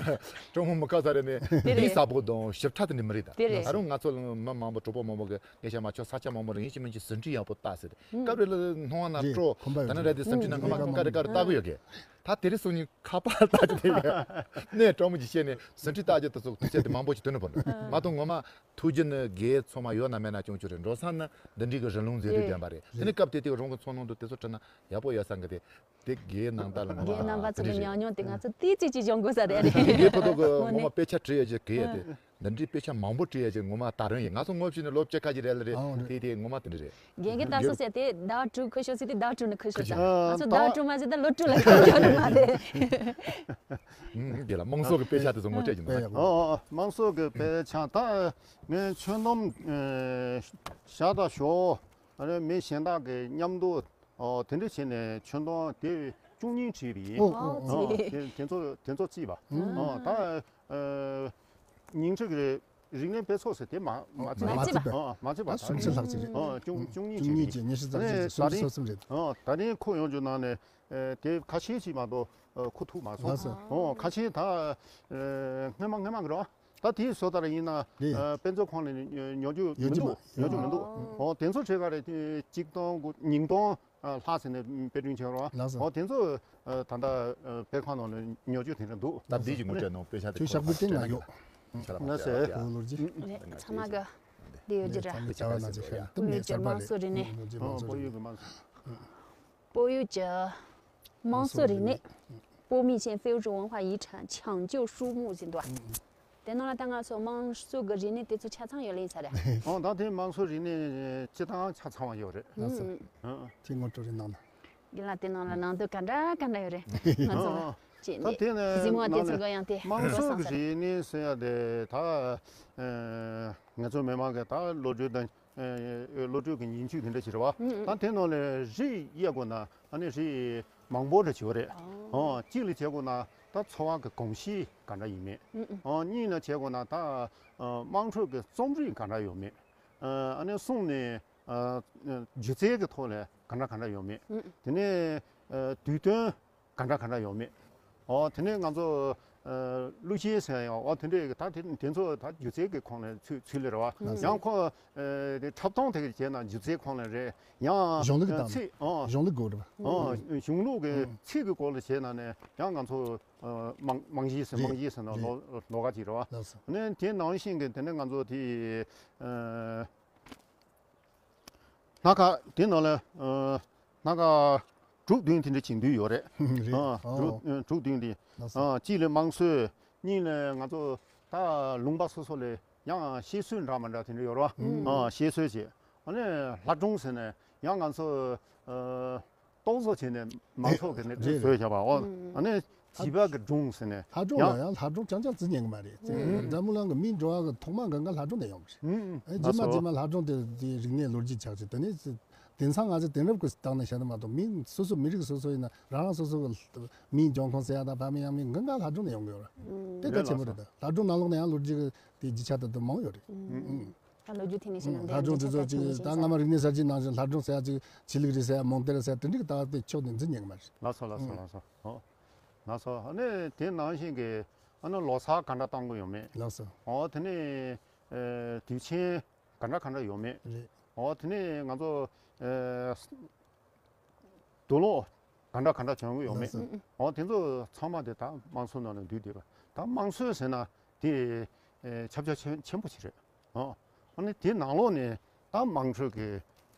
ཀྲུང་མོ་མི་ཁ་ས་རེ་ནས་དེ་རེད། མི་ས་པོ་དང་ཞིབ་ཕྲ་དེ་འདྲ་མི་རེད་ད། དེ་རེད། ད་རུང་ང་ཚོ་ལ་མི་མང་པོ་གྲོགས་པོ་མང་པོ་གི་ངས་བཤད་མ་ཆོག་ས་ཆ་མང་པོ་རེ་ཡིན་གཅིག་མིན་གཅིག་ཟིན་བྲིས་ཡག་པོ་ལྟ་ཟེར། སྐབས་རེ་ལ་སྣང་བ་ན་རེད། སྤྲོ་ཁོམ་པ་ད་ནི་ཡོད་རེད་དེ་ཟིན་བྲིས་ནང་ཁ་མ་ཀ་རེ་ཀ་རེ་ལྟ་གི་ཡོད་གི། ད་དེ་རིང་སང་ཉིན་ཁ་པར་ལྟ་རྒྱུ་དེ་ཡ། ནས་ཀྲོང་མོ་གིས་བཤད་ནས་ཟིན་བྲིས་ལྟ་རྒྱུ་དེ་ཚོ་དུས་ཚོད་དེ་མང་པོ་ཞིག་ཐོན་ནི་པོ་འདུག་མ་གཏོགས་ངོ་མ་ཐུགས་རྒྱུད་ནི་དགེ་ཚང་མ་ཡོད་ན་མེད་ན་ཅུང་ཅུང་རེད། འགྲོ་ས་ནི་འདི་འདྲའི་གི་རི་ལུང་མཛེས་སྡུག་ལྡན་པ་རེད། དེ་ནི་སྐབས་དེ་དུས་རང་གི་ཚོར་སྣང་དུ་དེ་ཚོ་དྲིས་ན་ཡག་པོ་ཡོད་བསམ་གི། དེ་དེ་དགེའི་ནང་ལྟ་ལ་ངོ་མ་དགེའི་ནང་པ་ཚོ་གི་ཉམས་མྱོང་དེ་ང་ཚོ་ཏོག་ཙམ་ཅིག་སྦྱོང་དགོས་ས་རེད། དེ་གི་ཕོ་ཐོག་གི་ངོ་མ་དཔེ་ཆ་བྲིས་ཡོད་ཅིག་གི་ཡོད་དེ། འདི་འདྲའི་དཔེ་ཆ་མང་པོ་བྲིས་ཡ་ཅིག་ངོ་མ་ད་རུང་ཡིན། ང་ཚོ་ངོ་ཤེས་ནས་ལོ་བཅུ་ཁ་ཅིག་རེད་ལ་རེད། ཨང་རེད། དེ་དེ་ངོ་མ་དེ་འདྲ་རེད། རྒན་གྱིས་ད་སོ་ཟེར་དེ་ཟླ་དྲུག་ཁུ་ཤོ་ཟེར་དེ་ཟླ་དྲུག་ནས་ཁུ་ཤོ་ཟེར། ཨ་ང་ཚོ་ཟླ་དྲུག་མ་ཟེར་ད་ལོ་དྲུག་ལ་ཁུ་ཤོ་ནི་མ་རེད། ཨང་དེ་ལ་དམངས་སྲོལ་གྱི་དཔེ་ཆ་དེ་ཚོ་ངོ་སྤྲད་ཀྱི་འདུག་ཨ་ཨ་དམངས་སྲོལ་གྱི་དཔེ་ཆ་ད་ངས་ཆོས་སྡོམ་ཨེ་ཞག་དང་ཞོགས་ཨ་ནི་མི་གཞན་དག་གི་མཉམ་དུ་ཨོ་དེ་འདྲ་བྱས་ནས་ཆོས་སྡོམ་དེ་བཅུ་གཉིས་བྲིས་པ་ཡིན། ཨོ་ཨོ་ཨོ་ཨོ་ཨོ་དེ་དེ་ཚོ་དེ་ཚོ་བརྩིས་པ། ཨོ་ད། ཨ་ཉིང་ཁྲི་གི་རིག་གནས་དཔེ་ཚོགས་ཟེར་དེ་མ་མ་བརྩིས་མ་བརྩིས་པ། ཨ་མ་བརྩིས་པ། ཨ་སུམ་ཅུ་ལྷག་ཅིག་རེད། ཨ་བཅུ་བཅུ་གཉིས་བཅུ་གཉིས་ཅིག་ཉི་ཤུ་རྩ་གཅིག་ཅིག་སུམ་ཅུ་སོ་གསུམ་རེད། ཨ་ད་རིང་ཁོ་ཡོང་རྒྱུ་ནང་ནས་ཨ་དེ་ཁ་ཤས་ཅིག་མ་གཏོགས་ཨ་ཁོ་ཐུག་མ་སོང་། ལགས་སོ། ཨ་ཁ་ཤས་ད་ཨ་སྔོན་མ་སྔོན་མ་གི་རེད་བ། ད་དེའི་བཟོ་ལྟར་ཡིན་ན་རེད། ཨ་དཔེ་མཛོད་ཁང་ལ་ཉོ་རྒྱུ་མི་ཡོད་འདུག་ཡོད་ཀྱི་ཡོད་ཀྱི་མ་མ་འདུག་ཨ་དེ་ཚོ་བྲིས་ག་རེ་གཅིག་སྟོང་དགུ་ཉིས་སྟོང་། ཨ་ལྷག་ཟེར་ནས་དཔེ་སྐྲུན་བྱས་རོགས། ལགས་སོ། འོ་དེ་ཚོ་ཨ་ད་ལྟ་ཨ་དཔེ་ཁང་ནང་ལ་ཉོ་རྒྱུ་དེ་འདྲ་འདུག་སྟབས་བདེ་ཞིག་ངོ་སྤྲད་གནང་། དཔེ་ཆ་དེ་ཁྱོད་ཤག་པུ་སྟེང་ན་ཡོད། ལགས་སོ། ཨོ་ལོ་རྗེ། ཚང་མ་ག་དེ་ཡོད་ཀྱི་ར། དཔེ་ཆ་བ་ན་ཚེ་ཤ་དུ་མེད་གསར་པ་དམངས་སྲོལ་རིག་གནས། ཨོ་དཔོན་གཡོག་གི་དམངས་སྲོལ། 保育及དམངས་སྲོལ་རིག་གནས། 保密性非物质文化遗产抢救书目 ཟེར་འདུག་ཨ། དེ་ནང་ལ་ད་ང་ཚོ་དམངས་སྲོལ་གྱི་རིག་གནས་དེ་ཚོ་ཆ་ཚང་ཡོད་ལེ་ཡིན་ས་རེད། ཨོ་ད་དེ་དམངས་སྲོལ་རིག་གནས་སྤྱི་དང་ཆ་ཚང་བ་ཡོད་རེད། ལགས་སོ། ཨ་ཨ། དེ་ངོ་སྤྲོད་རེ་གནང་ན། རྒན་ལགས་དེ་ནང་ལ་ནང་དོན་ག་འདྲ་ག་འདྲ་ཡོད་རེད། ང་ཚོ་ཨ་ཨ། ཅེས་ད་ནས་དེ་ནས་གཟིགས་མོ་དེ་ནང་ཚོ་ནས་གོ་ཡང་དེ་དམངས་སྲོལ་གྱི་རིག་གནས་ཟེར་ཡ་དེ་ད་ཨ་ང་ཚོ་མི་མང་གི་ད་བློ་གྲོས་དང་། ཨེ་སློབ་ཕྲུག་གི་ཉིན་བཅུ་དེ་འདྲ་ཞིག་རེད་བ། ཨུ་ཨུ། ད་དེ་ནང་ལས་རིགས་དབྱེ་དགོས་ན་ཨ་ནི་རིགས་མང་པོ་འདྲ་བྱེད་པ་རེད། ཨོ། ཨོ་གཅིག་ལ་བྱེད་དགོས་ན་ད་འཚོ་བ་གི་གོམས་གཤིས་ག་འདྲ་ཡིན་མེད། ཨུ་ཨུ། ཨོ་གཉིས་ལ་བྱེད་དགོས་ན་ད་ཨ་དམངས་ཁྲོད་ཀྱི་རྩོམ་རིག་ག་འདྲ་ཡོད་མེད། ཨ་ཨ་ནི་གསུམ་ནས་ཨ་སྒྱུ་རྩལ་གྱི་ཐོག་ལ་ག་འདྲ་ག་འདྲ་ཡོད་མེད། ཨུ་ཨུ། དེ་ནས་ཨ་དུས་སྟོན་ག་འདྲ་ག་འདྲ་ཡོད་མེད། ཨོ་དེ་ནས་ང་ཚོ་ ཨ་གླུ་གཞས་ཟེར་ཡང་འོ་དེ་འདྲའི་ད་དེ་དེ་ཚོ་ད་སྒྱུ་རྩལ་གྱི་ཁོངས་ནས་ཚུད་ཚུད་ལེ་རེད་བ། ཡང་ཁོ་ཨ་དེ་འཁྲབ་སྟོན་དེ་ག་བྱས་ན་སྒྱུ་རྩལ་ཁོངས་ནས་རེད། ཡང་གཞུང་ལུགས་ཨ་དང་ཚིག་ཨ་གཞུང་ལུགས་སྐོར་རེད་བ། ཨ་གཞུང་ལུགས་ཀྱི་ཚིག་གི་སྐོར་ལ་བྱས་ན་ནས་ཡང་ང་ཚོ་ཨ་རྨང་རྨང་གཞི་ཟེར་རྨང་གཞི་ཟེར་ན་ལོ་ལོ་ག་ཅིག་རེད་བ། ལགས་སོ། ནས་དེ་ནང་བཞིན་གྱི་དེ་ནས་ང་ཚོ་དེ་ཨ་སྣ་ཁ་དེ་ནང་ལ་ཨ་སྣ་ཁ་དྲུག་བདུན་དེ་འདྲ་བྱེད་འདོད་ཡོད་རེད། རེད། ཨ་ཨོ། དྲུག་ཨ་དྲུག་བདུན་དེ། ལགས་སོ། ཨ་གཅིག་ལ་དམངས་སྲོལ། གཉིས་ལ་ང་ཚོ་ད་ལུང་པ་སོ་སོ་ལ་ཡང་བཤད་སྲོལ་འདྲ་མི་འདྲ་དེ་འདྲ་ཡོད་རེད་བ། ཨ་བཤད་སྲོལ་བྱས། ཨ་ནི་ལྷ་སྒྲུང་ཟེར་ནས་ཡང་ང་ཚོ་ཨ་རྟོག་བཟོ་བྱས་ནས་མང་ཚོགས་ཀྱི་ནས་རེད། བཟོས་བཞག་པ་འོ། ཨ་ནི་བྱིས་པ་གི་སྒྲུང་ཟེར་ནས་ལྷ་སྒྲུང་ཡང་ལ་ཡང་ལྷ་སྒྲུང་རྐྱང་རྐྱང་བརྩི་ཉན་གི་མ་རེད། འཛམ་བུ་གླིང་གི་མིའི་འགྲོ་བ་གི་ཐོག་མ་གང་ག་ལྷ་སྒྲུང་ནས་ཡོང་གི་རེད། ཨེ་རྗེས་མ་ལགས་སོ། རྗེས་མ་ལྷ་སྒྲུང་དེ་དེའི་རིག་གནས་ལོ་རྒྱུས་ཆགས་ཀྱི་དེ་ནས་དེང་སང་ང་ཚོ་དེང་རབས་ཀྱི་སྟེང་ནས་བཤད་ན་མ་གཏོགས་མི་སོ་སོ་མི་རིགས་སོ་སོ་ཡིན་ན་རང་རང་སོ་སོ་གི་མིའི་འབྱུང་ཁུངས་ཟེར་ཡ་དང་ཕ་མེས་ཡང་མེས་གང་ག་ལྷ་སྒྲུང་ནས་ཡོང་གི་ཡོད་རེད། དེ་གལ་ཆེན་པོ་རེད། ད་ལྷ་སྒྲུང་ནང་ལོགས་ནས་ཡང་ལོ་རྒྱུས་ཀྱི་དེ་རྒྱུ་ཆ་དེ་དག་མང་ཡོད་རེད། ད་ལོ་རྒྱུས་ཐད་ནས་བཤད་ན་ལྷ་སྒྲུང་དེ་ཚོ་ཅིག་ད་སྔ་མ་རིག་གནས་གསར་བརྗེའི་ནང་བཞིན་ལྷ་སྒྲུང་ཟེར་ཡ་ཅིག་ཆོས་ལུགས་རེད་ཟེར་ཡ་མོན་དེ་རེད་ཟེར་ཡ་དེ་འདྲའི་ད་དེ་ཕྱོགས་ནས་འཛིན་ཉན་གི་མ་རེད། ལགས་སོ་ལགས་སོ་ལགས་སོ། ཨོ། ལགས་སོ། ཨ་ནི་དེ་ནང་བཞིན་གྱི་ཨ་ནི་ལོ་གསར་ག་འདྲ་གཏོང་གི་ཡོད་མེད། ལགས་སོ། ཨོ་དེ་ནས་ཨེ་དུས་ཆེན་ག་འདྲ་ག་འདྲ་ཡོད་མེད། རེད། ཨོ་དེ་ནས་ང་ཚོ་ཨེ་དུག་ལོག་ག་འདྲ་ག་འདྲ་བྱུང་གི་ཡོད་མེད། ལགས་སོ། ཨོ་དེ་ཚོ་ཚང་མ་དེ་ད་དམངས་སྲོལ་ནང་ནས་འདུས་བསྡད་པ། ད་དམངས་སྲོལ་ཟེར་ན་དེ་ཨེ་ཁྱབ་རྒྱ་ཆེན་ཆེན་པོ་ཞིག་རེད། ཨོ། ཨ་ནི་དེ་ནང་ལོགས་ནས་ད་དམངས་ཁྲོད་ཀྱི་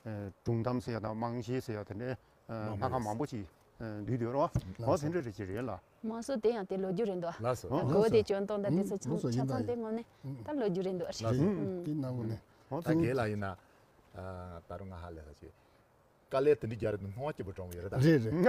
ཨེ་སྒྲུང་གཏམ་ཟེར་ཡ་དང་རྨང་གཞི་ཟེར་ཡ་དེ་འདྲའི་ཨེ་མང་པོ་སྣ་ཁ་རེད། མང་པོ་ཅིག་ཨེ་འདུས་སྡོད་རོགས། ལགས་ཨོ་སོ། དེ་འདྲ་རེ་ཅིག་རེད་ལ། དམངས་སྲོལ་དེ་ཡང་དེ་ལོ་རྒྱུས་རེད་འདུག་ལགས་སོ། ད་ཨོ་གོ་བོ་དེ་ལགས་སོ། སྐྱོན་གཏོང་ད་དེ་ཚོ་ལགས་ཆ་ཆ་སོ། ཚང་དེ་དངོས་གནས་ད་ལོ་རྒྱུས་རེད་འདུག་ལགས་སོ། ཨུམ། དེ་ནང་ལོགས་ནས། ཨོ་ད་དེ་རྒན་ལགས་ཡིན་ན། ཨ་ད་རུང་ང་ཧ་ལས་ས་ཅིག་དཀའ་ལས་དེ་འདྲ་རྒྱག་རེད་འདུག་སྣང་བ་སྐྱིད་པོ་གྲོང་གི་ཡོད་རེད་ད། རེད་རེད།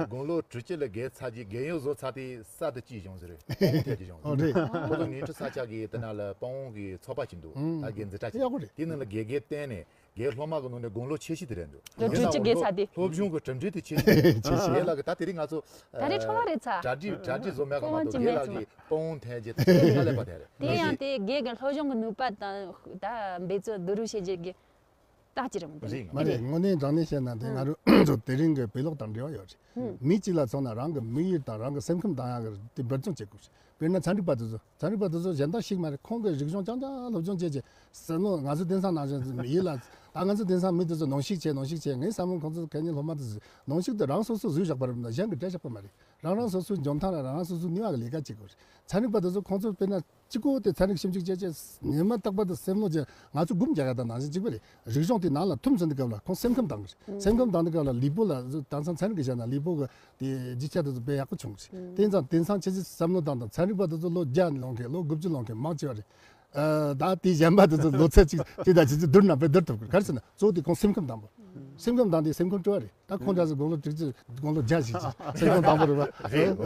དགུང་ལོ་དྲུག་ཅུ་ལ་རྒས་ཚར་རྗེས་རྒས་ཡོལ་བཟོ་ཚར་དུས་ས་དེ་ཅི་བྱུང་ཟེར་རེད། དཔང་པོ་ཐེབས་ཀྱི་བྱུང་ཟེར། ཨོ་རེད། ཁོ་ཚོ་ཉིན་ཁྲི་ས་ཆ་གི་དེ་ན་ལ་དཔང་པོ་གི་ཚོགས་པ་ཅིག་འདུག་ཨང་། ད་རྒན་འཛིན་གྲྭ་ཅིག་ཡག་པོ་རེད། དེ་ནང་ལ་རྒས་རྒས་བསྟེན་ནས་རྒས་སློབ་མ་གི་ནང་ནས་དགུང་ལོ་ཆེ་ཤོས་དེ་རེད་འདུག་ལོ་དྲུག་ཅུ་རྒས་ཚར་དུས། སློབ་སྦྱོང་གི་གྲུབ་འབྲས་དེ་ཆེ་ཤོས་རེད། ཆེ་ཤོས་རྒན་ལགས་ཀྱི་ད་དེ་རིང་ང་ཚོ་ད་རེས་ཁྲོམ་ར་རེད་ཚ། གྲ་སྒྲིག་གྲ་སྒྲིག་བཟོ་མེད་ག་མ་གཏོགས་རྒན་ལགས་ཀྱི་དཔང་པོ་ཐེབས་རྗེས་ད་དཀའ་ལས་པ་དེ་རེད། དེ་ཡང་དེ་རྒས་ཀྱི་སློབ་སྦྱོང་གི་ནུས་པ་དང་ད་འབད་རྩོལ་བསྡུ་རུབ་བྱེད་རྒྱུ་གི་རྟགས་ཅིག་རེད་མོད། རེད། མ་རེད། དངོས་གནས་དྲང་གནས་བཤད་ན་དེ་ང་རང་ཚོ་དེ་རིང་གི་དཔེ་ཀློག་དང་འབྲེལ་བ་ཡོད་རེད། མི་གཅིག་ལ་མཚོན་ན་རང་གི་དམིགས་ཡུལ་དང་རང་གི་སེམས་ཁམས་དང་ཡང་གི་དེ་འབད་བརྩོན་བྱེད་དགོས་རེད། དཔེར་ན་ཚན་རིག་པ་དེ་ཚོ་ཚན་རིག་པ་དེ་ཚོ་གཞན་དག་ཞིག་མ་རེད། ཁོང་གི་རིག་གཞུང་རྐྱང་རྐྱང་སློབ་སྦྱོང་བྱས་རྗེས་བསམ་བློ་ང་ཚོ་དེང་སང་ནང་བཞིན་མི་ཡུལ་ལ་ད་ང་ཚོ་དེང་སང་མི་དེ་ཚོ་ནང་བཤིག་བྱས་ནང་བཤིག་བྱས་ངའི་བསམ་བློ་ཁོང་ཚོ་གད་སྙིགས་སློབ་མ་དེ་ཚོ་ནང་བཤིག་དེ་རང་སོ་སོ་བཟོས་བཞག་པ་རེད་མ་གཏོགས་གཞན་གྱིས་སྤྲད་བཞག་པ་མ་རེད། རང་རང་སོ་སོའི་འཇོན་ཐང་ལ་རང་རང་སོ་སོའི་ནུས་པ་གི་ལས་ཀ་བྱེད་དགོས་རེད། ཚན་རིག་པ་དེ་ཚོ་ཁོང་ཚོ་དཔེར་ན་གཅིག་པོ་དེ་ཚན་རིག་ཞིབ་འཇུག་བྱས་རྗེས་ཉི་མ་རྟག་པར་དུ་བསམ་བློ་བྱས་ང་ཚོ་སྒོམ་རྒྱག་ཡ་དང་ནང་བཞིན་གཅིག་པ་རེད། རིག་གཞུང་དེ་ནང་ལ་ཐུམ་ཟིན་དུས་སྐབས་ལ་ཁོང་སེམས་ཁམས་དྭངས་གི་རེད། སེམས་ཁམས་དྭངས་དུས་སྐབས་ལ་ལུས་པོ་ལ་དེང་སང་ཚན་རིག་གིས་བཤད་ན་ལུས་པོ་གི་དེ་ལྗིད་ཆ་དེ་ཚོ་དཔེ་ཡག་པོ་བྱུང་གི་རེད། དེ་ཙང་དེང་སང་ཁྱེད་ཚོས་བསམ་བློ་བཏང་དང་ཚན་རིག་པ་དེ་ཚོ་ལོ་བརྒྱ་ལོན་མཁན་ལོ་དགུ་བཅུ་ལོན་མཁན་མང་ཆེ་བ་རེད། ཨ་ད་དེ་གཞན་པ་དེ་ཚོ་ལོ་ཚད་གཅིག་གཅིག་དང་གཅིག་གཅིག་བསྡུར་ན་དཔེ་བསྡུར་ཐུབ་གི་རེད། ག་རེ་ཟེར་ན་གཙོ་བོ་དེ་ཁོང་སེམས་ཁམས་དྭངས་པོ། སེམས་ཁམས་དྭངས་དུས་སེམས་ཁམས་སྤྲོ་བ་རེད། ད་ཁོང་འདྲ་ཟེར་དགུང་ལོ་དྲུག་ཅུ་དགུང་ལོ་བརྒྱ་ཞིག་ཅིག་སེམས་ཁམས་དྭངས་པོ་རེད་པ། རེད།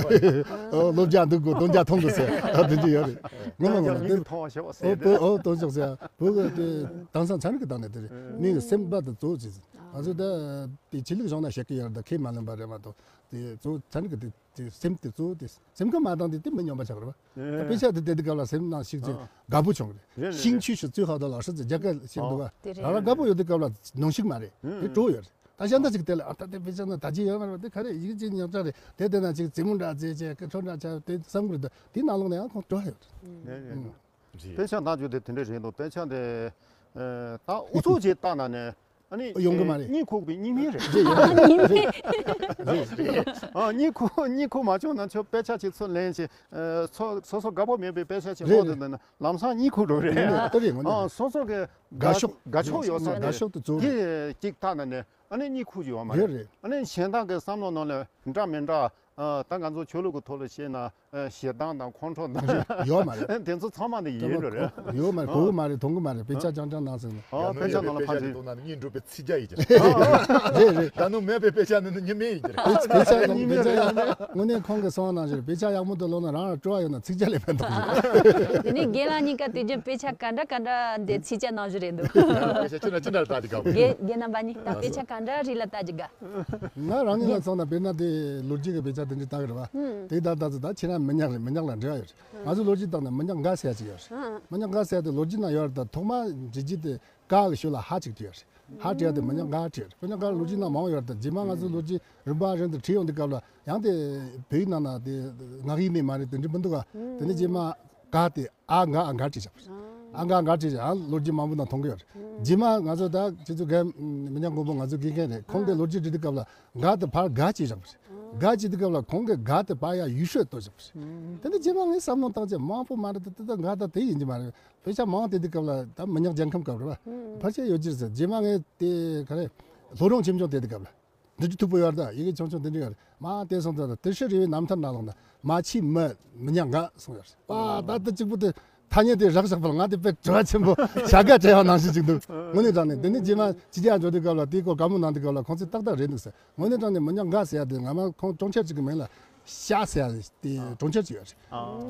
ཨོ་ལོ་བརྒྱ་འདུག་གོ་དོན་བརྒྱ་མཐོང་དགོས་ཟེར་ཨ་དེ་འདྲ་ཡོད་རེད། ངོ་མ་ངོ་མ་དེ་མཐོང་བ་ཞེས་པ་ཟེར་ཨོ་དེ་ཨོ་དོན་ཅོག་ཟེར་བུ་གི་དེ་དེང་སང་ཚན་རིག་གི་སྟེང་ནས་དེ་རེད། མི་གི་སེམས་པ་དེ་གཙོ་བོ་ཅིག་ཟེར་ང་ཚོ་ད་དེ་ཆོས་ལུགས་གཞུང་ན་བཤད་ཀྱི་ཡོད་རེད། ད་ཁས་མ་ལེན་པ་རེད་མ་གཏོགས་དེ་གཙོ་བོ་ཚན་རིག་གི་དེ། དེ་སེམས་དེ་གཙོ་བོ་དེ་སེམས་ཁམས་མ་དྭངས་དེ་དེ་མི་སྙོམས་པ་ཆགས་རེད་བ། ཨེ། དཔེ་ཆ་དེ་བལྟས་དུས་སྐབས་ལ་སེམས་ནང་ཞིག་ཅིག་ཨ། དགའ་པོ་བྱུང་རེད། རེད་རེད་ཤིང་རེད། ཆུ་ཞིག་ཙུའི་ཧ་ད་ལ་ཧྲི་ཙི་རྒྱ་སྐད་ཞིག་འདུག་བ། དེ་རེད། རང་རང་དགའ་པོ་ཡོད་དུས་སྐབས་ལ་ནང་ཞིག་མ་རེད་ཨེ། དེ་སྤྲོ་ཡོད་རེད། ད་གཞན་དག་ཅིག་དེ་ལ་ཨ་ད་དེ་དཔེ་ཆ་ན་ད་ཅི་ཡོད་མ་རེད་བ། དེ་ག་རེ་ཡིག་ཅིག་ཉག་ཅག་རེད། དེ་བལྟས་ན་ཅིག་རྩེད་མོ་འདྲ་རྩེ་བྱས་སྐད་འཕྲོ་འདྲ་ཆགས་དེ་བསམ་གི་རེད། ད་དེ་ནང་ལོགས་ནས་ཡང་ཁོང་སྤྲོ་ཡོད་རེད། རེད་རེད། ཨུ། དཔེ་ཆ་ནང་བརྗོད་དེ་དེ་འདྲ་རེད་འདུག་དཔེ་ཆ་དེ་ཨེ་ད་ཨུ་ཚུགས་ཅིག་བཏང་ན་ནས། ཨ་ནི་ཡོང་གི་མ་རེད། གཉིད་ཁུག་པའི་གཉིད་སྨན་རེད། རེད་ཡོང་གི་མ་རེད། ཨ་གཉིད་ཁུག་གཉིད་ཁུག་མ་བྱུང་ན་ཁྱོད་དཔེ་ཆ་ཅིག་ཚུར་ལེན་བྱས། ཨ་སོ་སོ་སོ་དགའ་པོ་མེད་པའི་དཔེ་ཆ་ཅིག་རེད་ཀློག་རེད། དུས་ན་ལམ་སང་གཉིད་ཁུག་འགྲོ་རེད། རེད་རེད་ལྟ་རེད་ངོ་ཨ་ནས། སོ་སོ་གི་དགའ་ཤོག་དགའ་ཕྱོགས་ཡོད་ས་དགའ་དེ་ཤོག་ཏུ་ཚུར་རེད། དེ་ཅིག་བལྟས་ན་ནས་ཨ་ནི་གཉིད་ཁུག་ཅིག་ཡོང་མ་རེད། རེད་རེད། ཨ་ནི་གཞན་དག་གི་བསམ་བློ་ནང་ལ་འདྲ་མི་འདྲ། ཨ་ད་ང་ཚོ་ཆོས་ལུགས་ཀྱི་ཐོག་ལ་བཤད་ན་ཨ་ཞེ་སྡང་དང་ཁོང་ཁྲོ་དང་ཡོད་མ་རེད། དེ་ཚོ་ཚང་མ་ནི་ཡིན་འགྲོ་རེད། ཡོད་མ་རེད། གོ་གི་མ་རེད། མཐོང་གི་མ་རེད། དཔེ་ཆ་རྐྱང་རྐྱང་ནང་ཟིན་ཨ་དཔེ་ཆ་ནང་ལ་ཕན་ཚུན་གཉིད་འགྲོ་བའི་ཚིག་རྒྱ་ཡིན་གྱི་རེད། རེད་རེད། ད་ནུ་མེད་པའི་དཔེ་ཆ་ནི་ཉི་མེད་ཡིན་གྱི་རེད། དཔེ་ཆ་ཡག་དཔེ་ཆ་ཡག་དངོས་གནས་ཁོང་གི་གསུང་བ་ནང་བཞིན་དཔེ་ཆ་ཡག་མོ་དེ་ཀློག་ན་རང་ལ་སྤྲོ་བ་ཡོད་ན་ཚིག་རྒྱ་ལས་ཕན་ཐོགས་ཀྱི་རེད། དེ་ནས་རྒན་ལགས་གཉིས་ཀ་དུས་རྒྱུན་དཔེ་ཆ་ག་འདྲ་ག་འདྲ་འདི་ཚིག་རྒྱ་ནང་བཞིན་རེད་འདུག་དཔེ་ཆ་ཅི་འདྲ་ཅི་འདྲ་ལྟ་རྒྱུ་དགའ་པོ་རྒན་རྒན་རྣམ་པ་གཉིས་ད་དཔེ་ཆ་ག་འདྲ་རིགས་ལ་ལྟ་རྒྱུ་དགའ། ང་རང་ཉིད་ལ་སོང་ན་དཔེར་ན་དེ་ལོ་རྒྱུས་ཀྱི་དཔེ་ཆ་དེ་འདྲ་ལྟ་གི་རེད་བ། དེ་ལྟ་ལྟ་ཚོ་ད་ཁྱེད་རང་མི་ཉག་རེད། མི་ཉག་ལ་འབྲེལ་བ་ཡོད་རེད། ང་ཚོ་ལོ་རྒྱུས་སྟེང་ན་མི་ཉག་འགའ་ཟེར་ཡ་ཅིག་ཡོད་རེད། མི་ཉག་འགའ་ཟེར་ཡ་དེ་ལོ་རྒྱུས་ནང་ཡོད་རེད། ད་ཐོག་མ་འབྲི་རྒྱུ་དེ་ཀ་གི་ཤུལ་ལ་ཧ་ཅིག་བྲིས་ཡོད་རེད། ཧ་བྲིས་ཡ་དེ་མི་ཉག་ག་བྲིས། མི་ཉག་ག་ལོ་རྒྱུས་ནང་མང་བོ་ཡོད་རེད། ད་རྗེས་མ་ང་ཚོ་ལོ་རྒྱུས་རིམ་པ་རིམ་དུ་བྲིས་ཡོང་དུས་སྐབས་ལ་ཡང་དེ་བོད་ཡིག་ནང་ན་དེ་ངག་ཡིག་ནས་མ་རེད། དེ་འདྲ་མི་འདུག་ག་དེ་ནས་རྗེས་མ་ག་དེ་ཨ་ག་ཨ་ག་བྲིས་བཞག་པ་རེད། ཨ་ག་ཨ་ག་བྲིས་བཞག་ཨ་ལོ་རྒྱུས་མང་པོ་ནང་མཐོང་གི་ཡོད་རེད། རྗེས་མ་ང་ཚོ་ད་ཁྱེད་ཚོ་ག་མི་ཉག་མགོན་པོ་ང་ཚོ་དགེ་རྒན་རེད། ཁོང་དེ་ལོ་རྒྱུས་བྲིས་དུས་སྐབས་ལ་ག་དེ་ཕར་ག་བྱས་བཞག་པ་རེད། ག་བྱས་དུས་སྐབས་ལ་ཁོང་གིས་ག་དེ་ཕར་ཡ་ཡུལ་ཤོད་གཏོང་བཞག་པ་རེད། དེ་ནས་རྗེས་མ་ངས་བསམ་བློ་བཏང་བྱས་མང་པོ་མ་རེད། ད་ད་ག་ད་དེ་ཡིན་གྱི་མ་རེད། དཔེ་ཆ་མང་དེ་དུས་སྐབས་ལ་ད་མི་ཉག་རྒྱལ་ཁམས་སྐབས་རེད་བ། ཕལ་ཆེར་ཡོད་ཀྱི་རེད་ཟེར། རྗེས་མ་ངས་དེ་ག་རེ་སློབ་རོང་ཆེ་ཆུང་དེ་དུས་སྐབས་ལ། འདི་ཅི་ཐུབ་པོ་ཡོད་ད། ཡི་གེ་ཆུང་ཆུང་དེ་འདྲ་ཡོད་རེད། མ་དེ་སོང་ཙང་དེ་ཤི་རི་བའི་རྣམ་ཐར་ནང་ལོགས་ན་མ་ཕྱི་མི་མི་ཉག་ག་གསུངས་ཡོད་རེད། ཨ་ད་ལྟ་གཅིག་པུ་དེ་ཐ་སྙད་དེ་རག་བཞག་པར་ང་དེ་དཔེ་དྲི་བ་ཆེན་པོ་བྱ་དགའ་སྤྲད་ཡག་ནང་བཞིན་ཅིག་འདུག་དངོས་གནས་དྲང་གནས་དེ་ནས་རྗེས་མ་ཕྱི་རྒྱལ་འགྲོ་དུས་སྐབས་ལ་དེའི་སྐོར་བཀའ་མོལ་གནང་དུས་སྐབས་ལ་ཁོང་ཚོས་ཏག་ཏག་རེད་འདུག་ཟེར། དངོས་གནས་དྲང་གནས་མི་ཉག་ག་ཟེར་ཡ་དེ་ང་མ་ཁོང་གྲོང་ཁྱེར་གཅིག་གི་མིང་ལ་ཤ་ཟེར་ཡ་དེ་གྲོང་ཁྱེར་གཅིག་ཡོད་རེད།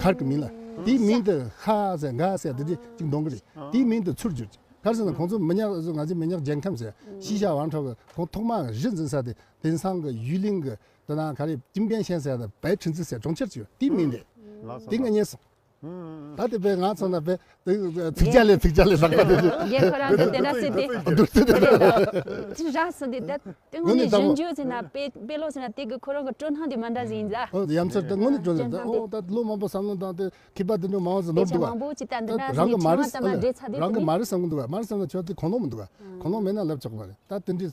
མཁར་གི་མིང་ལ། དེའི་མིང་དེ་ཧ་ཟེར་ག་ཟེར་དེ་འདྲ་གཅིག་འདོན་གི་རེད། དེའི་མིང་དེ་ཚུར་བསྒྱུར་གི། ག་རེ་ཟེར་ན་ཁོང་ཚོ་མི་ཉག་ང་ཚོའི་མི་ཉག་རྒྱལ་ཁམས་ཟེར་ཤི་ཤ་ཝང་ཁྲོ་གི་ཁོང་ཐོག་མ་གཞི་འཛིན་ས་དེ་དེང་སང་གི་ཡུས་ལིང་གི་དེ་ན་ག་རེ་ཅིན་པེན་ཤན་ཟེར་དང་པའེ་ཁྲིན་ཙི་ཟེར་གྲོང་ཁྱེར་ཅིག་ཡོད། དེའི་མིང་རེད། དེ་ང་རྙེད་སོང་། ད་དེ་དཔེ་ང་ཚོ་ན་དཔེ་ཚིག་བརྒྱ་ལས་ཚིག་བརྒྱ་ལས་ལྷག་པ་དེ་རེད། རྒན་ཁོ་རང་ཚོ་དེ་འདྲ་ཟེར་ཏེ། བསྡུར་ཚུལ་དེ་འདྲ། ཅི་རག་སོང་དེ་ད་དེ་དངོས་གནས་ཞིབ་འཇུག་ཟེར་ན་དཔེ་དཔེ་ཀློག་ཟེར་ན་དེ་གི་ཁོ་རང་གི་སྤྲོ་སྣང་དེ་མ་འདྲ་ཟིག་ཡིན་ཟ། ཡ་མཚར་དེ་དངོས་གནས་སྤྲོ་སྣང་དེ། ཨོ་ད་ལོ་མང་པོ་བསམ་བློ་བཏང་སྟེ་མཁས་པ་དེ་འདྲ་མང་བ་ཟིག་ནོར་འདུག་བ། དཔེ་ཆ་མང་པོ་ཅིག་ལྟ་འདི་འདྲ་ཟེར་རང་གི་མ་རེད་བསམ་གི་འདུག་བ། མ་རེད་བསམ་ན་ཁྱོད་དེ་གོ་ནོར་མི་འདུག་བ། གོ་ནོར་མེད་ན་ལབ་ཆོག་གི་མ་རེད། ད་དེ་འདྲའི་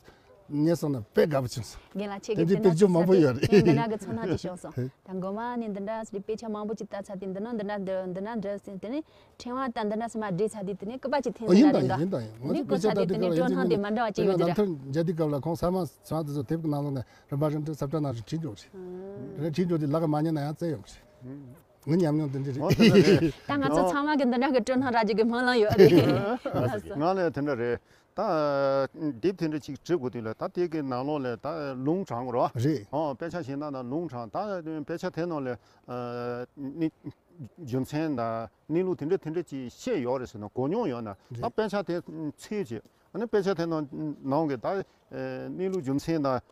ཉན་སོང་ན་དཔེ་དགའ་པོ་བྱུང་སོང་། རྒན་ལགས་ཁྱེད་ཀྱིས་དེ་འདྲའི་དཔེ་བརྗོད་མང་པོ་ཡོད་རེད། ངས་འདི་འདྲ་གི་ཚོར་སྣང་ཅིག་བྱུང་སོང་། ད་མགོ་མ་ནས་འདི་འདྲ་ཟེར་དཔེ་ཆ་མང་པོ་ཅིག་ལྟ་ཚར་དེ་འདི་ན་འདི་འདྲ་འདི་འདི་ན་འདྲ་ཟེར་དེ་ནས་ཕྲེང་བ་ལྟ་འདི་འདྲ་ཟེར་མ་བྲིས་ཚར་དེ་དེ་ནས་སྐུད་པ་ཅིག་འཐེན་ཟེར་ཡིན་ན་དང་རེད་འདུག་ཡིན་དང་ཡིན། ང་ཚོ་དཔེ་ཆ་ལྟ་དུས་སྐབས་ལ་ཡིན་གཅིག་མིན་གཅིག་རྣམ་ཐར་མཇལ་དུས་སྐབས་ལ་ཁོང་ས་མ་ཚང་དེ་ཚོ་དེབ་ཀྱི་ནང་ལོགས་ནས་རིམ་པ་རིམ་གྲོ་ཟབ་དྲག་ནང་བཞིན་བྲིས་འགྲོ་གི་རེད། དེ་ནས་བྲིས་འགྲོ་དུས་ལག་གི་མ་ཉན་ན་ཡང་བཙལ་ཡོང་གི་རེད། ངའི་ཉམས་མྱོང་དེ་འདྲ་རེད། ད་ང་ཚོ་ཚང་མ་གི་འདི་འདྲ་གི་སྤྲོ་སྣང་རག་རྒྱུ་གི་སྨོན་ལམ་ཡོད་རེད། ང་ལ་དེ་འདྲ་རེད། ད་དེབ་དེ་འདྲ་ཅིག་བྲིས་དགོས་དུས་ལ་ད་དེ་གི་ནང་ལོགས་ལ་ད་ལུང་དྲངས་དགོས་རེད་བ། རེད། ཨོ་དཔེ་ཆ་ཞིག་ན་ད་ལུང་དྲངས། ད་དཔེ་ཆ་དེ་ནང་ལ་ནི་རྒྱུ་མཚན་དང་གནས་ལུགས་དེ་འདྲ་དེ་འདྲ་ཅིག་བཤད་ཡོད་རེད་ཟེར་ན་གོ་མྱོང་ཡོད་ན་ད་རེད། དཔེ་ཆ་དེ་འཚོལ་བྱས་ཨ་ནི་དཔེ་ཆ་དེ་ནང་ནང་གི་ད་གནས་ལུགས་རྒྱུ་མཚན་དང་།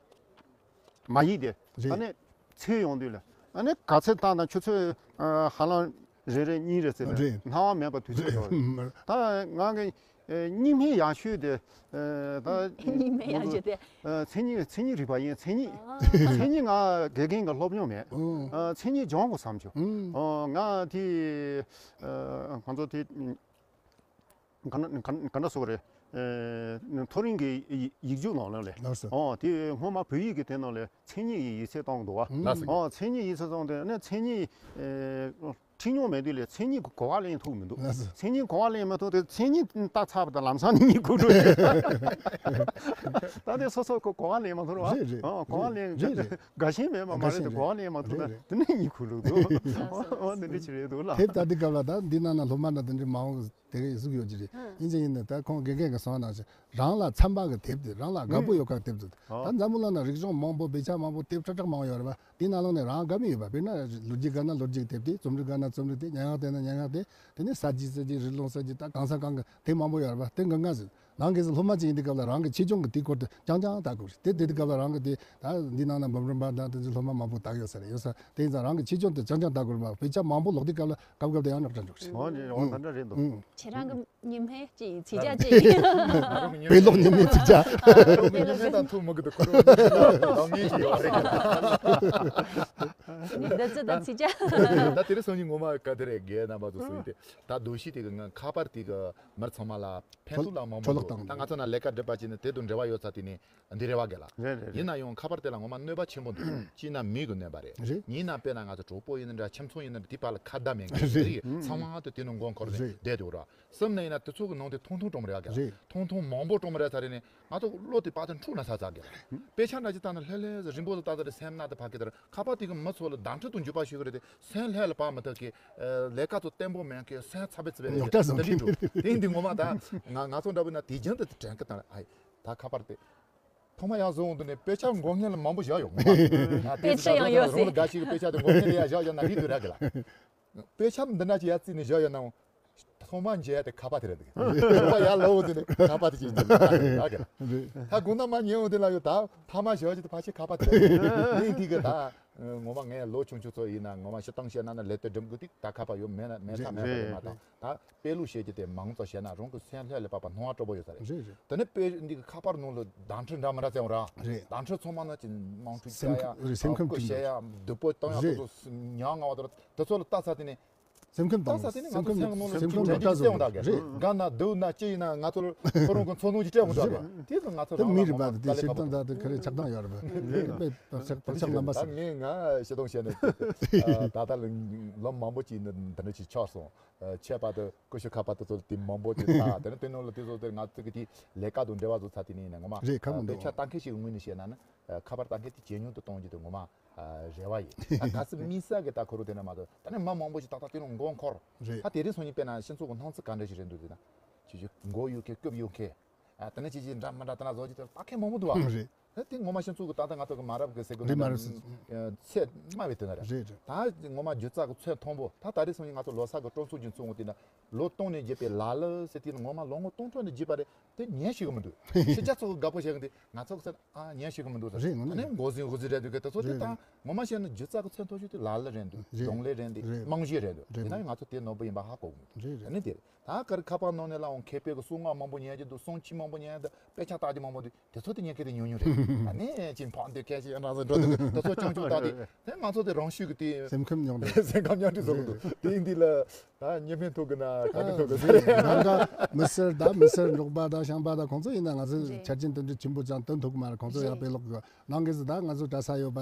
མ་ཡིག་དེ། རེད། ཨ་ནི་འཚོལ་ཡོང་དུས་ལ། ཨ་ནི་ག་ཚོད་བཏང་ན་ཆུ་ཚོད་ཧ་ལམ་རེ་རེ་གཉིས་རེ་ཟེར་ནས་རེད། སྣང་བ་མེད་པ་དུས་ཚོད་ཡོད་རེད། ད་ང་གི་རྙིང་མའི་ཡག་ཤོས་དེ་ད་རྙིང་མའི་ཡག་ཤོས་དེ། མཚན་ཉིད་མཚན་ཉིད་རིག་པ་ཡིན། མཚན་ཉིད་མཚན་ཉིད་ང་དགེ་རྒན་གྱི་སློབ་སྦྱོང་མེད། མཚན་ཉིད་སྦྱོང་དགོས་བསམ་བྱུང་། ང་དེ་ང་ཚོ་དེ། ག་འདྲ་ག་འདྲ་ག་འདྲ་ཟེར་དགོས་རེད། ཨེ་མཐོ་རིམ་གྱི་ཡིག་ཡིག་རྒྱུགས་ནང་ལོགས་ལས། ལགས་སོ། ཨོ་དེ་སྔོན་མ་བོད་ཡིག་གི་དེ་ནང་ལས་མཚན་ཉིད་ཀྱི་ཡིག་ཚད་གཏོང་གི་འདུག་བ། ལགས་སོ། ཨོ་མཚན་ཉིད་ཡིག་ཚད་གཏོང་དུས་ནས་མཚན་ཉིད་ཨེ་ཁྲིད་མྱོང་མེད་དུས་ལས་མཚན་ཉིད་ཀྱི་གོ་བ་ལེན་ཐུབ་མི་འདུག་ལགས་སོ། མཚན་ཉིད་གོ་བ་ལེན་མ་ཐུབ་དུས་མཚན་ཉིད་བལྟ་ཚར་བ་དང་ལམ་སང་ནི་གཉིད་ཁུག་འགྲོ་ཞིག་ད་དེ་སོ་སོ་གོ་གོ་བ་ལེན་མ་ཐུབ་ར་བ། རེད་རེད། ཨོ་གོ་བ་ལེན་རེད་རེད། དགའ་ཞེན་མེད་པ་མ་རེད་དེ་གོ་བ་ལེན་མ་ཐུབ་ན་དེ་ནས་གཉིད་ཁུག་འགྲོ་འདུག་ཨོ་འདི་འདྲ་ཅིག་རེད་འདུག་ལ། དེབ་ལྟ་དུས་སྐབས་ལ་ད་འདི་ནང་ན་སློབ་མ་ན་དེ་འདྲའི་མ་འོངས་དེ་གའི་གཟུགས་ཡོད་ཀྱི་རེད། ཡིན་གཅིག་ཡིན་ནའི་ད་ཁོང་དགེ་རྒན་གྱིས་གསུངས་པ་ནང་བཞིན་རང་ལ་འཚམ་པ་གི་དེབ་དེ་རང་ལ་དགའ་པོ་ཡོད་ཁག་དེབ་དེ། ད་འཛམ་བུ་གླིང་ན་རིག་གཞུང་མང་པོ་དཔེ་ཆ་མང་པོ་དེབ་ཁྲ་ཁྲག་མང་པོ་ཡོད་རེད་པ། དེའི་ནང་ལོགས་ནས་རང་དགའ་མི་ཡོད་པ། དཔེར་ན་ལོ་རྒྱུས་དགའ་ན་ལོ་རྒྱུས་ཀྱི་དེབ་དེ། རྩོམ་རིག་དགའ་ན་རྩོམ་རིག་དེ། སྙན་ངག་དེ་ན་སྙན་ངག་དེ། དེ་ནས་ས་བརྗིད་རྩོད་རྒྱུགས་རི་ཀླུང་རྩོད་རྒྱུགས་ད་གང་ས་གང་གི་དེབ་མང་པོ་ཡོད་རེད་པ། དེ་འགའ་འགའ་ཟིག་རང་གིས་སློབ་མ་ཅིག་ཡིན་དུས་སྐབས་ལ་རང་གི་ཆེ་ཆུང་གི་དེའི་སྐོར་དུ་རྐྱང་རྐྱང་ལྟ་དགོས་རེད། དེ་དེ་དུས་སྐབས་ལ་རང་གི་དེ་ད་འདི་ནང་ན་འབུམ་རམས་པ་དང་དེ་ཚོ་སློབ་མ་མང་པོ་ལྟ་གི་ཡོད་ས་རེད། ཡོད་ས་དེ་ཡིན་ཙང་རང་གི་ཆེ་ཆུང་དུ་རྐྱང་རྐྱང་ལྟ་དགོས་རེད་པ། དཔེ་ཆ་མང་པོ་ཀློག་དུས་སྐབས་ལ་སྐབས་སྐབས་དུ་ཡང་རྙོག་དྲ་འགྲོ་གི་རེད། འོ་འདི་འོ་ད་འདྲ་རེད་འདུག་ཁྱེད་རང་གི་ཉི་མའི་ཅི་ཡིན་ཚིག་ཅག་ཅི་ཡིན། དཔེ་ཀློག་ཉི་མའི་ཚིག་ཅག་ཉི་མའི་དང་ཐུག་མི་དགོས་དུ་ཁོ་རང་ལོང་ངེས་ཀྱི་ཡོད་རེད། འདི་ཚོ་དང་ཚིག་ཅག་ད་དེ་རིང་སང་ཉིན་ངོ་མ་ག་དེ་རེད། རྒན་རྣམ་པ་ཚོ་སུ་ཡིན་ཏེ་ད་རྡོ་ཤིང་དེ་གི་ང་ཁ་པར་དེ་གི་མར་ཚང་མ་ལ་ཕན་ཐོགས་ལ་མང་པོ་འདུག་ད་ང་ཚོ་ན་ལས་ཀ་སྒྲུབ་པ་ཅིག་ནི་དེ་དང་འབྲེལ་བ་ཡོད་ས་དེ་ནི་འདི་རེད་བ་གི་ལ། རེད་རེད་རེད། ཡིན་ན་ཡང་ཁ་པར་དེ་ལ་ངོ་མ་གནོད་པ་ཆེན་པོ་འདུག་གཅིག་ན་མི་གི་གནོད་པ་རེད། རེད། གཉིས་ན་དཔེར་ན་ང་ཚོ་གྲོགས་པོ་ཡིན་ན་འདྲ་ཁྱིམ་ཚང་ཡིན་ན་འདྲ་དེ་བར་ལ་ཁ་བརྡ་མེད་མཁན་རེད། རེད། ཚང་མ་དེ་དེ་ནང་མགོ་འཁོར་ནས་རེད། བསྡད་འདུག་ར། གསུམ་ན་ཡིན་ན་དེ་ཚོ་གི་ནང་དེ་ཐུང་ཐུང་གྲོང་མོ་རེད་ག་རེད། ཐུང་ཐུང་མང་པོ་གྲོང་མོ་རེད་ས་རེད་ནས་ང་ཚོ་བློ་དེ་དཔག་ཏུ་འཁྲུག་ན་ས་ཚ་གི་རེད། དཔེ་ཆ་འདྲ་ཅིག་བལྟས་ན་ལྷོད་ལྷོད་ཟེར་རིང་པོ་ཟེར་བལྟས་ཚར་རེད། སེམས་ན་དེ་ཕ་གི་དེར་ཁ་པར་དེ་གི་མི་ཚོ་ལ་བརྡ་འཕྲིན་དུ་འཇུག་པ་ཞུ་གི་རེད་དེ་སེམས་ལྷོད་ལ་བབས་མི་ཐུབ་གི། ལས་ཀ་ཚོ་བརྟན་པོ་མེད་གི། སེམས་ཚ་བེ་ཚ་བེ་རེད། རྙོག་དྲ་བཟོ་དེ་འདྲ་འདུག་དེ་འདི་ངོ་མ་ད་ང་ང་ཚོ་འདྲ་བོ་ན་དེ་རྒྱུན་དུ་དྲན་གི་དང་ཨ་ད་ཁ་པར་དེ། ཐོག་མ་ཡག་བཟོ་འོང་དུས་ནས་དཔེ་ཆ་མགོ་བརྙན་ལ་མང་པོ་བཞག་ཡོད། དཔེ་ཆ་ཡང་ཡོད་ཟེར། རང་ལ་དགའ་ཞིག་གི་དཔེ་ཆ་དེ་མགོ་བརྙན་ལ་ཡ་བཞག་ཡོད་ན་རིག་དུས་ར་གི་ལ། དཔེ་ཆ་འདི་འདྲ་ཅིག་ཡ་བརྩིས་ནས་བཞག་ཡོད་ན། ཐོག་མ་མཇལ་ཡ་དེ་ཁ་པར་དེ་རེད་འདུག་ཐོག་མ་ཡར་ལོག་འོང་དུས་ནས་ཁ་པར་དེ་ཅིག་འདུག་ར་གི་ལ། ད་དགོང་དག་མ་ཉལ་འོང་དུས་ལ་ཡོད་ད་ཐ་མ་བཞག་ཅིག་དེ་ཕལ་ཆེར་ཁ་པར་དེ་རེད། གླིང་དེ་གི་ད། ངོ་མ་ངས་ལོ་ཆུང་ཆུང་ཚོ་ཡིན་ན་ངོ་མ་སྤྱིར་བཏང་བཤད་ན་ནི་ལས་དོན་སྒྲུབ་དགོས་དུས་ད་ཁ་པར་ཡོད་མེད་ན་མེད་ས་མེད་པ་རེད་མ་གཏོགས། ད་དཔེ་ཀློག་བཤད་རྒྱུ་དེ་མང་ཙམ་བཤད་ན་རང་གི་སེམས་ལྷོད་ལྷོད་པ་ཕར་སྣང་བ་སྤྲོ་པོ་ཡོད་ས་རེད། རེད་རེད། དེ་ནས་དཔེ་འདི་གི་ཁ་པར་ནང་ལ་བརྡ་འཕྲིན་འདྲ་མི་འདྲ་བཙལ་འོང་ར། རེད། བརྡ་འཕྲིན་ཚང་མ་ན་ཅིག་དམངས་ཁྲོད་སྐྱ་ཡ་སེམས་ཁམས་རེད་སེམས་ཁམས་སྐུ་བཤད་ཡ་སྡུག་པོ་བཏང་ཡ་རེད། དེ་ཚོ་ཉག་ང་བ་དེ་དེ་ཚོ་ལ་ལྟ་ས་དེ་ནས། སེམས་ཁམས་ལྟ་ས་དེ་ནས་ང་ཚོ་སེམས་ཁམས་སེམས་ཁམས་ནང་ལ་ཅིག་བཙལ་འོང་ད་གི་རེད། དགའ་ན་སྡུག་ན་ཅི་ཡིན་ན་ང་ཚོར་ཁོ་རང་གི་འཚོ་སྣང་ཅིག་སྤྲད་འོང་ད་གི་དེ་ཚོ་ང་ཚོ་ད་རང་མི་ལ་རིག་པ་དང་དེ་དཀའ་ལས་ཁག་པོ་ཆགས་སྡང་ཡོད་རེད་པ། དཔེ་བག་ཆགས་བག་ཆགས་ངན་པ་ད་ཟེར། ངས་ང་ཤེས་དང་བཤད་ནས་ད་ལྟ་ལ་ལོ་མང་པོ་ཅིག་ནི་འདི་འདྲ་ཅིག་ཆགས་སོང་། ཆད་པ་དང་ཀུ་ཤུ་ཁ་པར་དེ་ཚོ་དེ་མང་པོ་ཅིག་ད་དེ་ནས་དེ་ནང་ལ་དེ་ཚོ་དེ་ང་ཚོ་གི་དེ་ལས་ཀ་དང་འབྲེལ་བ་བཟོ་ཚར་དེ་ནས་ཡིན་ན་ངོ་མ་རེད་ཁ་མི་དཔེ་འདུག་ཆ་ལྟ་མཁན་ཞིག་གི་ངོས་ནས་བཤད་ན་ནི་ཁ་པར་ལྟ་མཁན་དེ་ཇེ་ཉུང་དུ་གཏོང་རྒྱུ་དེ་ངོ་མ་རེ་བ་ཡིན། ད་ག་ཚོད་དམིགས་བསལ་གྱི་ད་ཁོ་རང་དེ་ནས་མ་གཏོགས་ད་ནི་མི་མང་པོ་ཞིག་ཏག་ཏག་དེ་རུ་མགོ་འཁོར། རེད། ད་དེ་རིང་སང་ཉིན་དཔེར་ན་སྤྱི་ཚོགས་ཀྱི་སྣང་ཚུལ་ག་འདྲ་ཞིག་རེད་འདུག་ཟེར་ན། ཅིག་ཅིག་མགོ་གཡོག་མཁན་རྐུབ་གཡོག་མཁན། ཨ་དེ་ནས་ཅིག་ཅིག་འདྲ་མི་འདྲ་དེ་ན་བཟོ་རྒྱུ་དེ་ད་མཁན་མང་པོ་འདུག་བ། རེད། ད་དེ་ངོ་མ་སྤྱི་ཚོགས་ཀྱི་ད་ལྟ་ང་ཚོ་གི་མ་རབས་གི་ཟེར་གི་རེད་མ་རེད། ཚད་དམའ་བའི་དེ་ན་རེད། རེད་རེད། ད་ངོ་མ་སྒྱུ་རྩལ་གྱི་ཚད་མཐོན་པོ་ད་ད་རེས་སང་ཉིན་ང་ཚོ་ལོ་གསར་གྱི་སྤྲོ་ཚོགས་ཀྱི་ཚོགས་འདུ་དེ་ན་ལོ་སྟོང་ནས་བརྒྱབ་པའི་ལ་ལ་ཟེར་དེ་ནི་ངོ་མ་ལོ་ངོ་སྟོང་ཕྲག་ནས་བརྒྱབ་པ་རེད། དེ་ཉན་ཤེས་གི་མི་འདུག་ཕྱི་རྒྱལ་ཚོ་གི་དགའ་པོ་བྱེད་གི་འདི་ང་ཚོ་གི་ཚད་ཨ་ཉན་ཤེས་གི་མི་འདུག་ཟེར། རེད་ངོ་ཨ་ནི་མགོ་ཟིན་ཧུ་ཟིན་རེད་འདུག་གི་དེ་ཚོ་དེ་རེད་དང་ངོ་མ་བཤད་ན་སྒྱུ་རྩལ་གི་ཚད་མཐོ་ཤོས་དེ་ལ་ལ་རེད་འདུག་རེད། གདོང་ལེན་རེད་འདུག་རེད། རྨང་གཞི་རེད་འདུག་རེད། དེ་ན་ང་ཚོ་དེ་ནོར་བུ་ཡིན་པ་ཧ་གོ་གི་མི་འདུག་རེད་རེད། ཨ་ནི་དེ་རེད། ད་གར་ཁ་པར་ནང་ནས་ལའང་མཁས་པའི་གི་གསུང་ངག་མང་པོ་ཉན་གྱི་འདུག་གསུང་ཆོས་མང་པོ་ཉན་གྱི་འདུག་དཔེ་ཆ་ལྟ་རྒྱུ་མང་པོ་འདུག་དེ་ཚོ་དེ་ཉན་མཁན་དེ་ཉུང་ཉུང་རེད། ཨ་ནི་ཅིག་འཕགས་འདོད་མཁན་ཞིག་ཡང་རང་བཟོ་འགྲོ་འདུག་དེ་ཚོ་ཆུང་ཆུང་ད་དེ་དེ་ང་ཚོ་དེ་རང་ཤུགས་ཀྱི་དེ་སེམས་ཁམས་ཉོག་འདུག་སེམས་ཁམས་ཉམས་འགྲིག་བཟོ་གི་འདུག་དེ་ཡིན་དུས་ལ་ད་གཉིས་ཕན་ཐོག་གི་ན་ག་ཕན་ཐོག་གི་ཟེར་རེད། ནང་ག་མི་སེར་ད་མི་སེར་འབྲོག་པ་ད་ཤང་པ་ད་ཁོང་ཚོ་ཡིན་ན་ང་ཚོ་རེད། ཆ་རྐྱེན་དེ་འདྲ་ཆེན་པོ་ཅང་སྟོན་ཐུབ་ཀྱི་མ་རེད། ཁོང་ཚོ་ཡང་རེད། དཔེ་ཀློག་གི་ནང་གི་ཟི་ད་ང་ཚོ་གྲྭ་ས་ཡོད་པ་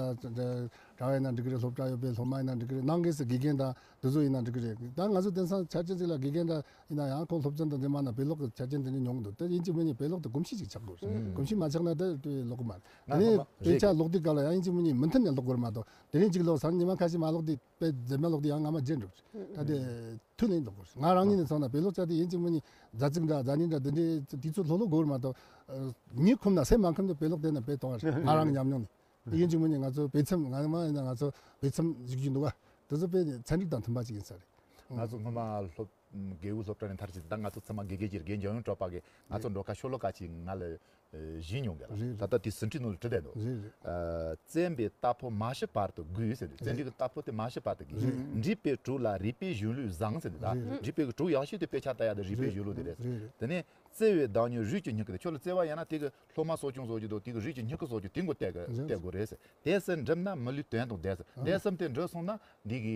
གྲྭ་བ་ཡིན་ན་འགྲིག་གི་རེད། སློབ་གྲྭ་ཡོད་པའི་སློབ་མ་ཡིན་ན་འགྲིག་གི་རེད། ནང་གི་ཟི་དགེ་རྒན་ད་དེ་ཚོ་ཡིན་ན་འགྲིག་གི་རེད། ད་ང་ཚོ་དེང་སང་ཆ་རྐྱེན་ཅིག་ལ་དགེ་རྒན་ད་ཡིན་ན་ཡང་ཁོང་སློབ་ཚན་དང་འདི་མ་ན་དཔེ་ཀློག་གི་ཆ་རྐྱེན་དེ་འདྲ་ཉུང་གི་འདུག་དེ་ཡིན་གཅིག་མིན་གཉིས་དཔེ་ཀློག་དེ་གོམས་གཤིས་ཅིག་ཆགས་དགོས་རེད། ཨུམ། གོམས་གཤིས་མ་ཆགས་ན་དེ་དེ་ཀློག་གི་མ་རེད། ང་དེ་ནས་ཁོ་མ་དཔེ་ཆ་ཀློག་དུས་སྐབས་ལ་ཡང་ཡིན་གཅིག་མིན་གཉིས་མུ་མཐུད་ནས་ཀློག་དགོས་རེད་མ་གཏོགས་དེ་རིང་གཅིག་ཀློག་སང་ཉི་མ་ཁ་ཤས་མ་ཀློག་དུས་དཔེ་རྗེས་མ་ཀློག་དུས་ཡང་སྔ་མ་བརྗེད་འགྲོ་གི་རེད། ད་དེ་མཐུད་ནས་ཀློག་དགོས་རེད། ང་རང་ཉིད་ནས་སོང་ན་དཔེ་ཀློག་བྱ་དུས་ཡིན་གཅིག་མིན་གཉིས་རྫ་ཚིག་འདྲ་རྫ་ནི་འདྲ་འདི་འདྲའི་དུས་ཚོད་ལྷོད་ལྷོད་དགོས་རེད་མ་གཏོགས་ཉིན་ཁོམ་ན་སེམས་མ་ཁོམ་ན་དཔེ་ཀློག་བསྡད་ན་དཔེ་གཏོང་བ་རེད། ང་རང་ཉམས་མྱོང་ནས་ཡིན་གཅིག་མིན་གཉིས་ང་ཚོ་དཔེ་མཚམས་ང་མ་ཡིན་ན་ང་ཚོ་དཔེ་མཚམས་བཞུགས་རྒྱུ་འདུག་ག་དེ་ཚོ་དཔེ་ཚན་རིག་དང་མཐུན་པ་ཅིག་ཡིན་ས་རེད། ང་ཚོ་སྔོན་མ་སློབ་དགེ་འོས་སློབ་གྲྭ་ནས་མཐར་ཕྱིན་ད་ང་ཚོ་ཚང་མ་དགེ་རྒན་གྱི་རྒན་འཇམ་དབྱངས་གྲགས་པ་གིས་ང་ཚོ་འགྲོ་ཁ་ཤོ་ལོ་ཀ་ཅིག་ང་ལ་བཞེས་མྱོང་གི་ལ། རེད་ད་ལྟ་དེ་ཟིན་བྲིས་ནང་ལ་བྲིས་བསྡད་འདུག་རེད་རེད། བཙན་པའི་རྟ་ཕོ་མ་ཤི་བར་དུ་རྒུད་ཟེར་འདུག་བཙན་པོའི་རྟ་ཕོ་དེ་མ་ཤི་བར་དུ་རྒུད། རེད། འགྲིག་པའི་གྲོགས་ལ་རིག་པའི་གཞོན་ལུས་བཟང་ཟེར་འདུག་ད། རེད་རེད། འགྲིག་པའི་གྲོགས་ཡག་ཤོས་དེ་དཔེ་ཆ་ལྟ་ཡག་དང་རིག་པའི་གཞོན་ལུས་དེ་རེད། རེད་རེད། དེ་ནས་བརྩེ་བའི་བདག་ཉིད་རུས་ཀྱི་སྙིང་གི་དེ་ཁྱོད་ལ་བརྩེ་བ་ཡོད་ན་དེ་གི་སློབ་མ་གསོ་སྐྱོང་བཟོ་རྒྱུ་དང་དེ་གི་རུས་ཀྱི་སྙིང་གི་བཟོ་རྒྱུ་དེ་མགོ་བཏད་གི་རེད། བཏད་དགོས་རེད་ཟེར། དེ་ཟེར་འགྲུབ་ན་མི་ལུས་དོན་དང་ལྡན་ཟེར། ཨ་དེ་ཟེར་དེ་འགྲུབ་སོང་ན་འདི་གི་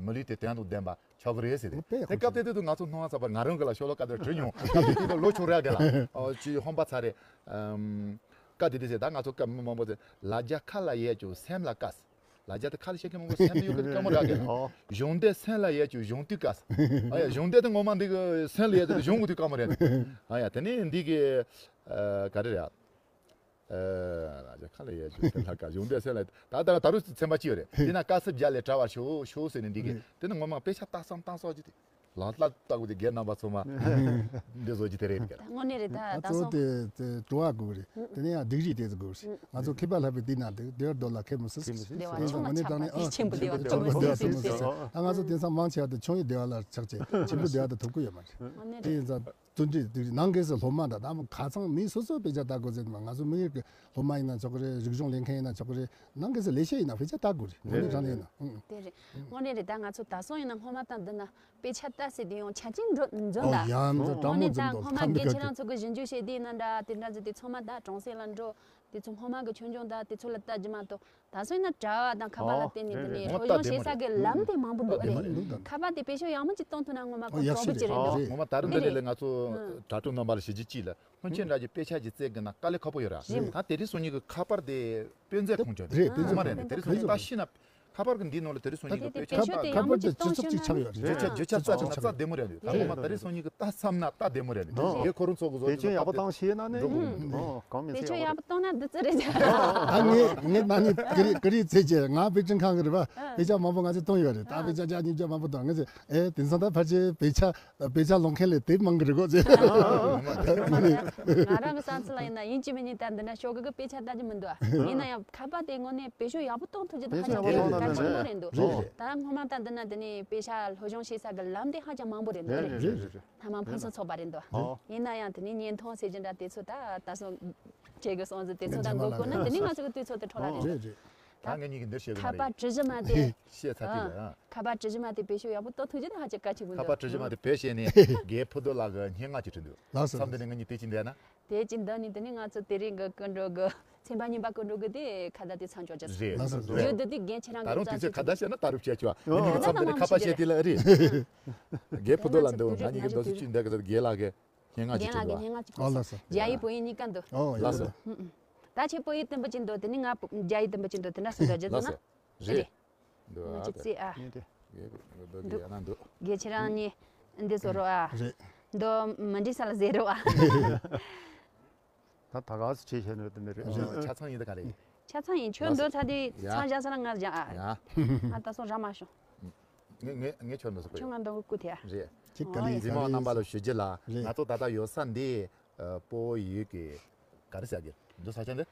མི་ལུས་དེ་དོན་དང་ལྡན་པ། ཆོག་གི་རེད་ཟེར་ཏེ། དེ་སྐབས་དེ་དུས་ང་ཚོ་སྣང་བ་ཚ་བར་ང་རང་གི་ལ་ཤོ་ལོ་ཀ་དེར་བྲིས་མྱོང་། སྐབས་དེ་དུས་ལོ་ཆུང་ར་གི་ལ་ཨོ་ཅི་ཧོན་པ་ཚ་རེད། ཀ་དེ་དུས་ཟེར་ད་ང་ཚོ་སྐབས་མི་མང་པོ་ཚོས་ལ་རྒྱ་ཁ་ལ་ཡས་ཀྱང་སེམས་ལ་དཀར། ལ་རྒྱ་དེ་ཁ་ལ་བཤད་མཁན་མང་པོ་སེམས་དུ་ཡོད་གི་དཀར་མོ་ར་གི་ལ། གཞུང་འདི་སེམས་ལ་ཡས་ཀྱང་གཞུང་དུས་དཀར། ཨ་ཡ་གཞུང་འདི་དེ་ངོ་མ་འདི་གི་སེམས་ལ་ཡས་དེ་གཞུང་གི་དུས་དཀར་མོ་རེད། ཨ་ཡ་དེ་ནས་འདི་གི་ག་རེ་རེད། ཨ་ཁ་ལ་ཡས་ཀྱི་ལ་ཀ་གཞུང་འདི་སེམས་ལ་ད་ད་ད་རུ་ཚན་པ་ཅི་ཡོད་རེད། དེ་ན་དཀར་སེར་བརྒྱད་ལས་གྲྭ་བར་ཤོག་ཤོག་ཟེར་ནས་འདི་གི་དེ་ནི་ངོ་མ་དཔེ་ཆ་ལྟ་བསམ་བཏང་སོགས་ཀྱི་དེ་ལ་ལ་ལྟ་གུ་དེ་རྒན་རྣམ་པ་ཚོ་མ་འདི་བཟོ་ཀྱི་དེ་རེད་ཀྱི། དངོས་གནས་རེད་ད་ད་གཙོ་བོ་སོང་། དེ་དེ་བྲོ་བ་དགོས་རེད། དེ་ནས་ཡང་སྡིག་རིས་དེ་ཚོ་དགོས་རེད། ང་ཚོ་མཁས་པ་ལྷག་པའི་དེ་ན་འདུག་དེ་བར་རྡོ་ལ་མཁས་མི་སྲིད་ཟེར། བདེ་བ་དེ་ཆུང་ཚོ་ངོ་ནས་བཏང་ནས་ཨ་ཆེན་པོ་བདེ་བ་ཆུང་པོ་བདེ་བ་ཆུང་མི་སྲིད་ཟེར། ད་ང་ཚོ་དེང་སང་མང་ཆེ་བ་དེ་ཆུང་ཡི་བདེ་བ་ལ་ཆགས་ཆེ་ཆེན་པོ་བདེ་བ་དེ་ཐོབ་ཀྱི་ཡོད་མ་རེད། དངོས་གནས་དེ་རེད། ཡིན་ཙང་བརྩོན་འགྲུས་དེ་ནང་སྒོས་སུ་སློབ་མ་དང་ད་མོ་ཁ་ཚང་མི་སོ་སོ་དཔེ་ཆ་ལྟ་དགོས་ཟེར་ནས་ང་ཚོ་མི་ཡུལ་གྱི་སློབ་མ་ཡིན་ན་ཆོག་གི་རེད། རིག་གཞུང་ལེན་མཁན་ཡིན་ན་ཆོག་གི་རེད། ནང་སྒོས་སུ་ལས་བྱེད་ཡིན་ན་དཔེ་ཆ་ལྟ་དགོས་རེད། དངོས་གནས་དྲང་གནས་ཡིན་ན། ཨང་། དེ་རེད། དངོས་གནས་རེད། ད་ང་ཚོ་ད་སོང་ཡིན་ན་སྔོན་མ་དང་འདི་ན་དཔེ་ཆ་ལྟ་ཟེར་དུས་ཡང་ཆ་རྐྱེན་འགྲོ་འཛོམས་ད། ཡང་འཛོམས་དྲང་མོ་འཛོམས་དང་། སྔོན་མ་ཁམས་གི་ཁྱེད་རང་ཚོ་གི་ཞིབ་འཇུག་བྱས་དུས་ཡིན་ན་འདྲ་དེ་འདྲ་ཟེར་དུས་ཚང་མ་ད་གྲོང་གསེབ་ལ་འགྲོ། དེ་ཚོ་སྔོན་མ་གི་ཆུང་ཆུང་ད་དེ་ཚོ་ལ་ལྟ་རྒྱུ་མ་གཏོགས། ད་སོང་ན་གྲྭ་བ་དང་ཁ་པར་ལ་བརྟེན་ནས་དེ་ནས་སློབ་སྦྱོང་བྱེད་ས་གི་ལམ་དེ་མང་པོ་འདུག་རེད། ཁ་པར་དེ་དཔེ་ཤོག་ཡག་མོ་ཅིག་གཏོང་ཐུབ་ན་ངོ་མ་ཁོ་གྲོགས་པོ་ཅིག་རེད་འདུག་ངོ་མ་ད་རུང་འདི་ནས་ལས་ང་ཚོ་གྲྭ་ཕྲུག་རྣམ་པ་ལ་ཞུ་རྒྱུ་ཅིག་ལ་སྔོན་ཆད་འདྲ་གི་དཔེ་ཆ་ཅིག་བཙལ་དགོས་ན་དཀའ་ལས་ཁག་པོ་ཡོད་ར། ད་དེ་རིང་སང་ཉིན་གི་ཁ་པར་དེ་དཔེ་མཛོད་ཁང་ཆགས་འདུག་ངོ་མ་རེད། དེ་རིང་སང་ཉིན་ལྟ་ཤེས་ན་ཁ་པར་གི་འདི་ནང་ལ་དེ་རིང་སང་ཉིན་གི་དཔེ་ཆ་ཁ་པར་དེ་སྤྱི་ཚོགས་ཅིག་ཆགས་ཡོད་རེད། བརྗོད་བྱ་བརྗོད་བྱ་ཚ་ཚ་བདེ་མོ་རེད་འདུག་ད་ངོ་མ་དེ་རིང་སང་ཉིན་གི་ལྟ་བསམ་ན་ལྟ་བདེ་མོ་རེད་འདུག་ངས་ཁོ་རང་ཚོ་གི་བཟོ་རྒྱུ་ཡག་པོ་བཏང་ཤེས་ན་ནི་འགྲོ་གི་འདུག་གང་མི་ཚེ་ཡག་པོ་བཏང་ན་འདི་ཙི་རེད། ད་ངས་ངས་ན་ནི་ཀི་རི་ཀི་རི་ཚེ་རྗེས་ང་དཔེ་སྐྲུན་ཁང་གི་རེད་པ། དཔེ་ཆ་མང་པོ་ང་ཚོས་བཏང་ཡོད་རེད། ད་དཔེ་ཆ་བརྒྱ་ཉིས་བརྒྱ་མང་པོ་བཏང་ངས་ཨེ་དེང་སང་ད་ཕལ་ཆེར་དཔེ་ཆ་དཔེ་ཆ་ཀློག་མཁན་ལས་དེབ་མང་གི་རེད་གོ་ཟེར། ང་རང་གི་བསམ་ཚུལ་ལ་ཡིན་ན་ཡིན་གཅིག་མིན་གཉིས་ད་འདི་འདྲ་ཤོག་གི་གི་དཔེ་ཆ་ལྟ་རྒྱུ་མི་འདུག་ཡིན་ན་ཡང་ཁ་པར་དེ་དངོས་གནས་དཔེ་ཤོག་ཡག་པོ་གཏོང་ཐུབ་རྒྱུ་དེ་ཧ་ཅང་གལ་ཆེན་པོ་རེད་འདུག་ད་སྔོན་མ་ད་འདི་ན་འདི་ནས་དཔེ་ཆ་སློབ་སྦྱོང་བྱེད་ས་གི་ལམ་དེ་ཧ་ཅང་མང་པོ་རེད་འདུག་རེད། ཐ་མ་ཕུན་སུམ་ཚོགས་པ་རེད་འདུག་ཡིན་ན་ཡང་དེ་ནས་བརྙན་ཐུང་ཟེར་རྒྱུ་འདྲ་དེ་ཚོ་ད་ད་སོང་བྱེད་དགོས་སོང་ཟེར་དེ་ཚོ་ད་འགོད་དགོས་ན་དེ་ནས་ང་ཚོ་གི་དུས་ཚོད་དེ་འཕྲོ་བརླག་རེད། རེད་རེད། ད་ངེད་གཉིས་ཀྱིས་འདིར་བཤད་གི་མ་ཁ་པར་རེད། བྲི་གཞི་མ་དེ། བཤད་ཚར་དུས་ལ། ཨ། ཁ་པར་བྲི་གཞི་མ་དེ་བེད་སྤྱོད་ཡག་པོ་གཏོང་ཐུབ་རྒྱུ་དེ་ཧ་ཅང་གལ་ཆེན་པོ་ཁ་པར་འདུག་བྲི་གཞི་མ་དེ་བེད་བྱས་ནས་རྒན་ཕུ་དོ་ལགས་ཀྱི་སྙན་ངག་ཅིག་བྲིས་འདུག་ལགས་སོ། མཚམས་འདི་ནས་ངེད་གཉིས་དེ་ཅིག་འདས་ན། དེ་ཅིག་འདས་ནས་དེ་ནས་ང་ཚོ་དེ་རིང་གི་སྐུ་མགྲོན་གྱི་ཚན་པ་རྙིང་པ་སྐུ་མགྲོན་གྱི་དེ་ཁ་བརྡ་དེ་མཚམས་འཇོག་རྒྱུ་རེད། ལགས་སོ། རེད། ཡོད་དེ་དེ་རྒན་ཁྱེད་རང་ད་གི་རུང་དུས་ཚོད་ཁ་བརྡ་བྱས་ན་ད་རུང་བཤད་ཆོག་ཨ། ངེད་གཉིས་ཀྱི་མཚམས་འདི་ནས་ཁ་པར་བཤད་དེ་ལ་ཨེ་རེད། རྒན་ཕུ་དོ་ལགས་འདུག་ང་གཉིས་ཀྱི་འདུག་སེ་ཅིག་འདས་གི་རྒན་ལགས་ཀྱི་སྙན་ངག་ཅིག་རྒན་ལགས་ཀྱི་བྲིས་འདུག་ཨ། སྙན་ངག་ཅིག་ཨོ་ལགས་སོ། རྒྱ་ཡིག་བོད་ཡིག་གཉིས་ཀ་འདུག་ཨོ་ཡག་ལགས་སོ། པོ་འདུག་ཨུ་ཨུ། ད་ཁྱེད་བོད་ཡིག་བསྟན་པ་ཅིག་འདུག་དེ་ནས་ང་རྒྱ་ཡིག་བསྟན་པ་ཅིག་འདུག་དེ་འདྲ་སུ་འདུག་རྒྱ་ཚོ་ན། ལགས་སོ། རེད། རེད། འདུག་ང་ཨ་ཅིག་ད་རྩིས་ཨ། ངས་དེ། ངས་འདུག་འདུག་ཡ་ན་འདུག་རྒྱ་ཁྱེད་རང་གཉིས་འདི་བཟོ་རོགས་ཨ། རེད། འདུག་མི་འདྲི་ས་ལ་ཟེར་རོགས་ཨ། ད་ད་ག་སེ་བྱེད་བྱས་ནོ་དེ་མེད་རེད། ཆ་ཚང་ཡིན་ད་ག་རེད། ཆ་ཚང་ཡིན་ཁྱོད་འདུག་ཚ་དེ་ཡ། ཚང་བཞག་ས་ལ་ང་བཞག་ཨ། ཡ། ང་ད་སོང་ར་མ་བྱུང་། ངས་ངས་ངས་ཁྱོད་འདུག་སེ་ཁོ་ཁྱོད་ང་འདུག་སྐུ་དེ་ཨ། རེད། ཁྱེད་ག་ལེ་ཨོ་ཡ། འཛིན་མ་རྣམ་པ་ལ་ཞུ་རྒྱུ་ལ་རེད། ང་ཚོ་ད་ལྟ་ཡོད་ས་འདི་ཨ། སྤོ་བོ་ཡུལ་གྱི་ག་རེ་ཟེར་གི་འདུག་ས་ཆ་འདི།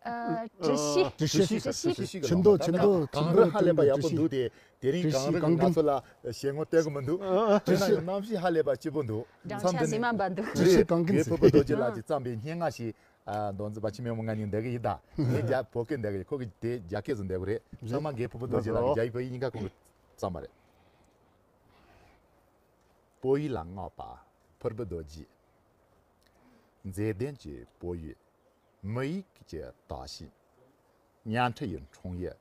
ཨ། 直系། 直系། 直系。 ཆེ་མདོག་ཆེ་མདོག་གངས་རི་ཧ་ལས་པ་ཡག་པོ་འདུག་དེ་དེ་རིང་གངས་རི་ང་ཚོ་ལ་ཞལ་ངོ་སྟོན་གི་མི་འདུག་དེ་ན་ཡང་གནམ་གཤིས་ཧ་ལས་པ་སྐྱིད་པོ་འདུག་མཚམས་འདི་ནས་རེད། རྒན་ཕུ་བོ་རྡོ་རྗེ་ལགས་ཀྱིས་བརྩམས་པའི་སྙན་ངག་ཞིག་ཨ། མདོ་འཛིན་པ་འཆི་མེད་མོ་ང་གཉིས་འདེགས་གི་ཡིན་ད། ངས་རྒྱ་བོད་སྐད་འདེགས་གི་ཡིན། ཁོ་གིས་དེ་རྒྱ་སྐད་བཟོ་འདེགས་གི་རེད། ཚང་མ་རྒན་ཕུ་བོ་རྡོ་རྗེ་ལགས་ཀྱིས་རྒྱ་ཡིག་བོད་ཡིག་གཉིས་ཀ་ཁོང་གིས་བརྩམས་པ་རེད། སྤོ་ཡུལ་ལ་བསྔགས་པ་ཕུར་བུ་རྡོ་རྗེ། མཛེས་ལྡན་གྱི་སྤོ་ཡུལ། མི་ཡུལ་གྱི་དག་ཞིང་། ཉ་ཁྲི་ཡི་འཁྲུངས་ཡུལ།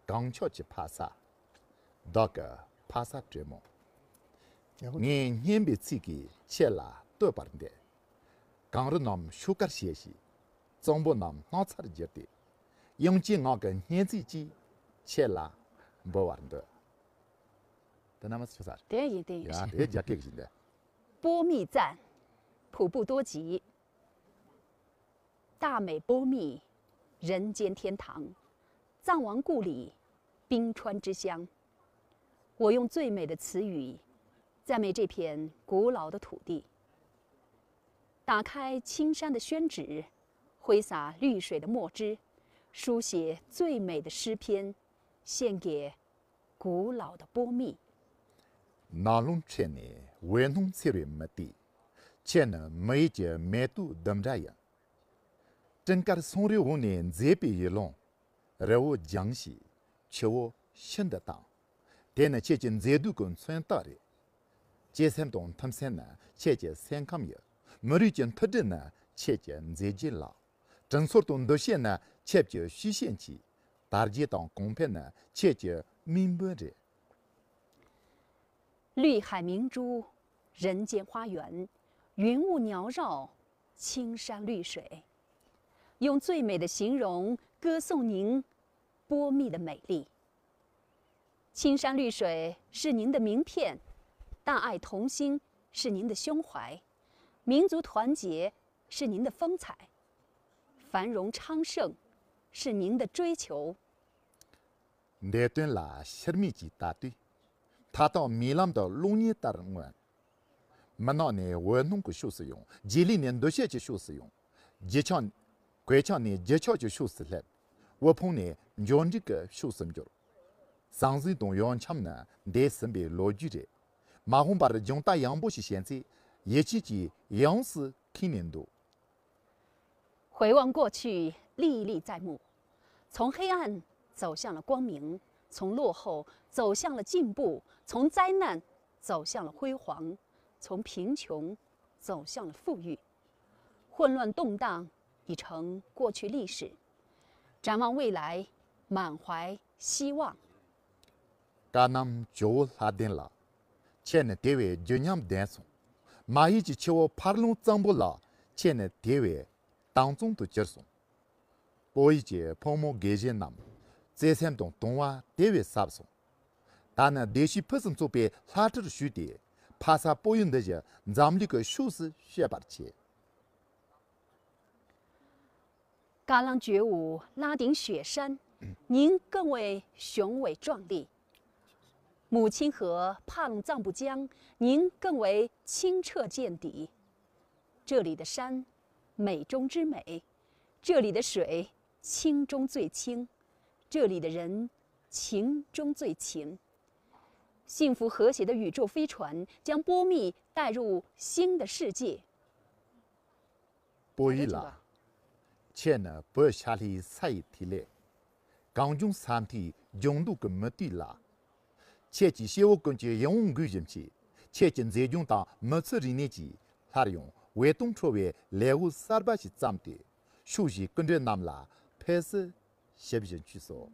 གངས་ཆགས་ཀྱི་ཕ་ས། བདག་གི་ཕ་ས་དྲོན་མོ། ངས་སྙན་པའི་ཚིག་གིས་ཁྱེད་ལ་བསྟོད་པར་འདོད། གངས་རི་རྣམས་ཤུགས་དཀར་བྱས་ཤིང་། གཙང་པོ་རྣམས་སྣང་ཚར་གྱུར་ཏེ། དབྱངས་ཅན་ངག་གི་སྙན་ཚིག་ཅིག་ཁྱེད་ལ་འབུལ་བར་འདོད། དེ་ན་མ་ཚོ་ཚར། དེ་ཡིན་དེ་ཡིན། ཡ་དེ་རྒྱ་སྐད་ཀྱི་ཞིག་འདི། 波密赞，普不多及。大美波密，人间天堂。藏王故里，冰川之乡。我用最美的词语，赞美这片古老的土地。打开青山的宣纸，挥洒绿水的墨汁，书写最美的诗篇，献给古老的波密。ནགས་ཀློང་ཁྲོད་ནས་འོད་སྣང་འཚེར་བའི་མུ་ཏིག་ཁྱེད་ནི་མི་ཡུལ་གྱི་མེ་ཏོག་ལྡུམ་ར་ཡིན། སྤྲིན་དཀར་སོང་རི་འོག་ནས་མཛེས་པའི་ཡུལ་ལུང་། རི་བོ་ལྗང་ཞིང་ཆུ་བོ་ཤིན་ཏུ་དྭངས། དེ་ནི་ཁྱེད་ཀྱི་མཛེས་སྡུག་གི་མཚོན་རྟགས་རེད། གཅེས་སེམས་དང་མཐུན་སེམས་ནི་ཁྱེད་ཀྱི་སེམས་ཁམས་ཡིན། མི་རིགས་ཀྱི་མཐུན་སྒྲིལ་ནི་ཁྱེད་ཀྱི་མཛེས་རྒྱན་ལགས། དྲིན་ཚོར་དང་འདུ་ཤེས་ནི་ཁྱེད་ཀྱི་ཤེས་བྱའི་ཆས། དར་རྒྱས་དང་གོང་འཕེལ་ནི་ཁྱེད་ཀྱི་མིང་དཔོན་རེད། 绿海明珠，人间花园，云雾缭绕，青山绿水，用最美的形容歌颂您波密的美丽。青山绿水是您的名片，大爱同心是您的胸怀，民族团结是您的风采，繁荣昌盛是您的追求。 འདས་དོན་ལ་ཕྱིར་མིག་ཅིག་ལྟ་དུས། མཐའ་དག་རྨི་ལམ་དུ་གློག་བརྙན་ལྟར་མངོན། མུན་ནག་ནས་འོད་སྣང་གི་ཕྱོགས་སུ་ཡོང་། རྗེས་ལུས་ནས་འདུ་ཤེས་ཀྱི་ཕྱོགས་སུ་ཡོང་། རྒྱུ་ཆགས། གོད་ཆག་ནས་རྒྱུ་ཆགས་ཀྱི་ཕྱོགས་སུ་སླེབས། དབུལ་ཕོངས་ནས་འབྱོར་འབྲིང་གི་ཕྱོགས་སུ་འགྱུར། ཟང་ཟིང་དང་འོས་འཚམ་ནི་འདས་ཟིན་པའི་ལོ་རྒྱུས་རེད། མ་འོངས་པར་རྒྱང་ལྟ་ཡངས་པོ་ཞིག་བྱེད་ཚེ། ཡིད་ཆེས་ཀྱིས་ཡོངས་སུ་ཁེངས་ནས་འདུག 回望过去，历历在目。从黑暗走向了光明，从落后走向了进步，从灾难走向了辉煌，从贫穷走向了富裕。混乱动荡已成过去历史，展望未来，满怀希望。 བཀའ་གནང་ཇོ་བོ་ལྷ་ལྡན་ལགས། ཁྱེད་ནི་དེ་བས་རྒྱུན་ཉམས་ལྡན་སོང་། མ་ཡུལ་གྱི་ཆུ་བོ་ཕར་ལུང་གཙང་པོ་ལགས། ཁྱེད་ནི་དེ་བས་དྭངས་གཙང་དུ་གྱུར་སོང་། སྤོ་ཡུལ་གྱི་ཕོ་མོ་རྒན་གཞོན་རྣམས། བརྩེ་སེམས་དང་དུང་བ་དེ་བས་ཟབ་སོང་། ད་ནི་བདེ་སྐྱིད་ཕུན་སུམ་ཚོགས་པའི་ལྷ་ཁྲིར་ཞུགས་ཏེ། ཕ་ས་སྤོ་ཡུལ་འདི་བཞིན་འཛམ་གླིང་གི་ཕྱོགས་སུ་ཤོད་པར་བྱེད། 嘎啷觉悟拉顶雪山，您更为雄伟壮丽。母亲河帕隆藏布江，您更为清澈见底。这里的山美中之美，这里的水清中最清，这里的人情中最情。幸福和谐的宇宙飞船将波密带入新的世界。 སྤོ་ཡུལ་ལགས། ཁྱེད་ནི་བོད་ཤར་ལྷོའི་ས་ཡི་ཐིག་ལེ། གངས་ལྗོངས་ས་མཐོའི་ལྗང་མདོག་གི་མུ་ཏིག་ལ། ཁྱེད་ཀྱི་སྐྱེ་བོ་ཀུན་གྱི་གཡང་འགུག་བཞིན་གྱི། ཁྱེད་ཀྱི་མཛེས་ལྗོངས་དང་མི་ཚེ་རིག་གནས་ཀྱིས། སླར་ཡང་འོད་སྟོང་འཕྲོ་བའི་ལེའུ་གསར་པ་ཞིག་བརྩམས་ཏེ། ཕྱོགས་བཞིའི་སྐུ་མགྲོན་རྣམས་ལ་ཕེབས་བསུ་ཞུ་བཞིན་མཆིས་སོ།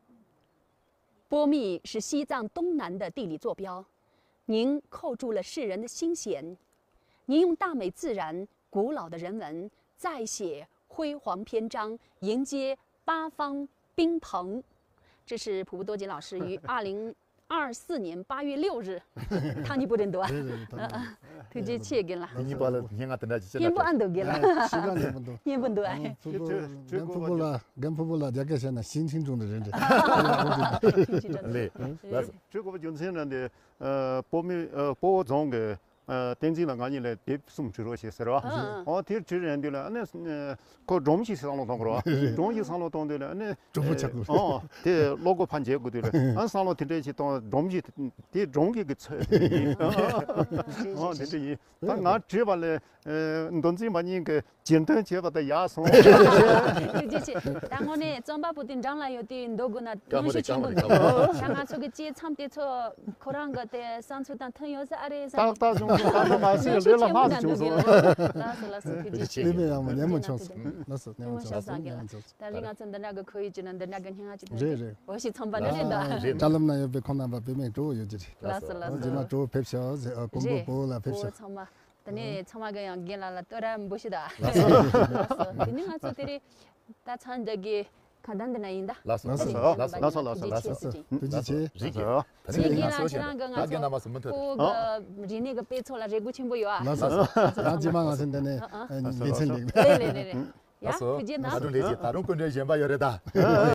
波密是西藏东南的地理坐标，您扣住了世人的心弦，您用大美自然、古老的人文再写辉煌篇章，迎接八方宾朋。这是普布多吉老师于二零二四年八月六日，他尼不认得啊？对对对，他尼不认得。嗯嗯，对不起，给了。你把了，你看他那几 སྙན་པོ་ཨ་འདུག་གི་ལ། ཕྱི་ག་སྙན་པོ་འདུག་སྙན་པོ་འདུག་ཨ། ཕུ་བོ་ཕུ་བོ་ལ་རྒན་ཕུ་བོ་ལ་རྒྱ་སྐད་བཤད་ན་ཤིང་ཆིང་ཀྲུང་དུ་རེད་འདྲ། ལེ། ལགས་སོ། ཁྱོད་གོ་བ་རྒྱུ་མཚན་རེད་འདི། པོ་མི་པོ་བོ་རྫོང་གི་བསྟན་འཛིན་ལ་ང་གཉིས་ལ་དེབ་གསུམ་བྲིས་རོགས་ཞེས་ཟེར་བ། ཨོ་དེར་བྲིས་རན་དུས་ལ་ཨ་ནི་ཁོ་སྒྲོམ་ཞིག་བསམ་བློ་གཏོང་དགོས་རོགས། སྒྲོམ་ཞིག་བསམ་བློ་གཏོང་དུས་ལ་ཨ་ནི་གྲོགས་པོ་ཆགས་དགོས། ཨོ་དེ་བློ་སྒོ་ཕར་འབྱེད་དགོས་དུས་ལ་ཨ་བསམ་བློ་དེ་འདྲས་ཞིག་གཏོང་སྒྲོམ་ཞིག་དེ་སྒྲོམ་གྱི་གི་ཚོད་དེ་འདྲས་ཡིན། ཨོ་དེ་འདྲས་ཡིན། ད་ང་བྲིས་པ་ལས། མདོ་འཛིན་པ་གཉིས་ཀྱིས་རྒྱུན་འདོན་བྱས་པ་དང་ཡག་སོང་། ཐུགས་རྗེ་ཆེ། ད་དངོས་གནས་རྩོམ་པ་པོ་དེ་འགྲམ་ལ་ཡོད་དུས་འདོད་དགོས་ན་གནོན་ཤུགས་ཆེན་པོ་འདུག་ད་ང་ཚོ་གི་བཅད་མཚམས་དེ་ཚོ་ཁོ་རང་གི་དེ་བསམ་ཚུལ་དང་མཐུན་ཡོད་ས་ཨ་རེད་བསམ། ཏག་ཏག་བྱུང་སོང་། ད་ལྟ་མ་ཟད་ལས་ལ་ལྷག་ཏུ་བྱུང་སོང་། ལགས་སོ་ལགས་སོ། ཐུགས་རྗེ་ཆེ། ལས་མེད་ཡག་མོ་ཉན་མོ་བྱུང་སོང་། ལགས་སོ། ཉན་མོ་བྱུང་སོང་། ཉན་མོ་བྱུང་སོང་། ད་ལས་ང་ཚོ་འདི་འདྲ་གི་ཁོར་ཡུག་ཅིག་ནང་འདི་འདྲ་གི་སྙན་ངག་ཅིག་དང་རེད་རེད། འོ་ཞིག་ཚོམ་པ་འདི་རེད་ད། རེད། དྲ་ལམ་ན་ཡོད་པའི་ཁོང་རྣམ་པ་བུད་མེད་གྲོགས་ཡོད་ཀྱི་རེད། ལགས་སོ་ལགས་སོ། རྗེས་མ་གྲོགས་ཕེབས་ཤོག་ཟེར། ཨ་ཀོང་པོ་བོ་ལ་ཕེབས་ཤོག་ཚང་མ། ད་ནས་ཚང་མ་གི་ཡང་རྒན་ལགས་ལ་བསྟོད་ར་འབུལ་ཞུ་ད། ལགས་སོ། དེ་ནས་ང་ཚོ་དེ་རིང་ད་ཚང་འདི་གི་ཁ་བརྡ་འདི་ན་ཡིན་ད། ལགས་སོ་ལགས་སོ་ལགས་སོ་ལགས་སོ། ཐུགས་རྗེ་ཆེ་ཟེར་གྱིན། ཐུགས་རྗེ་ཆེ། རིག་གི། ད་ནས་ང་ཚོ་ཁྱེད་རང་གི་ང་ཚོ་ཁོ་གི་རིག་གནས་གི་དཔེ་ཚོགས་ལ་རེ་སྒུག་ཆེན་པོ་ཡོད་ཨ། ལགས་སོ། ང་རྗེས་མ་ང་ཚོ་འདི་ནས་ལེ་ཚན་ལེགས། རེད་རེད་རེད་རེད། ཡ་ལགས་སོ། ཐུགས་རྗེ་གནང་། ད་དུང་ལས་ཀྱི་ད་རུང་སྐུ་མགྲོན་གཞན་པ་ཡོད་རེད་ད།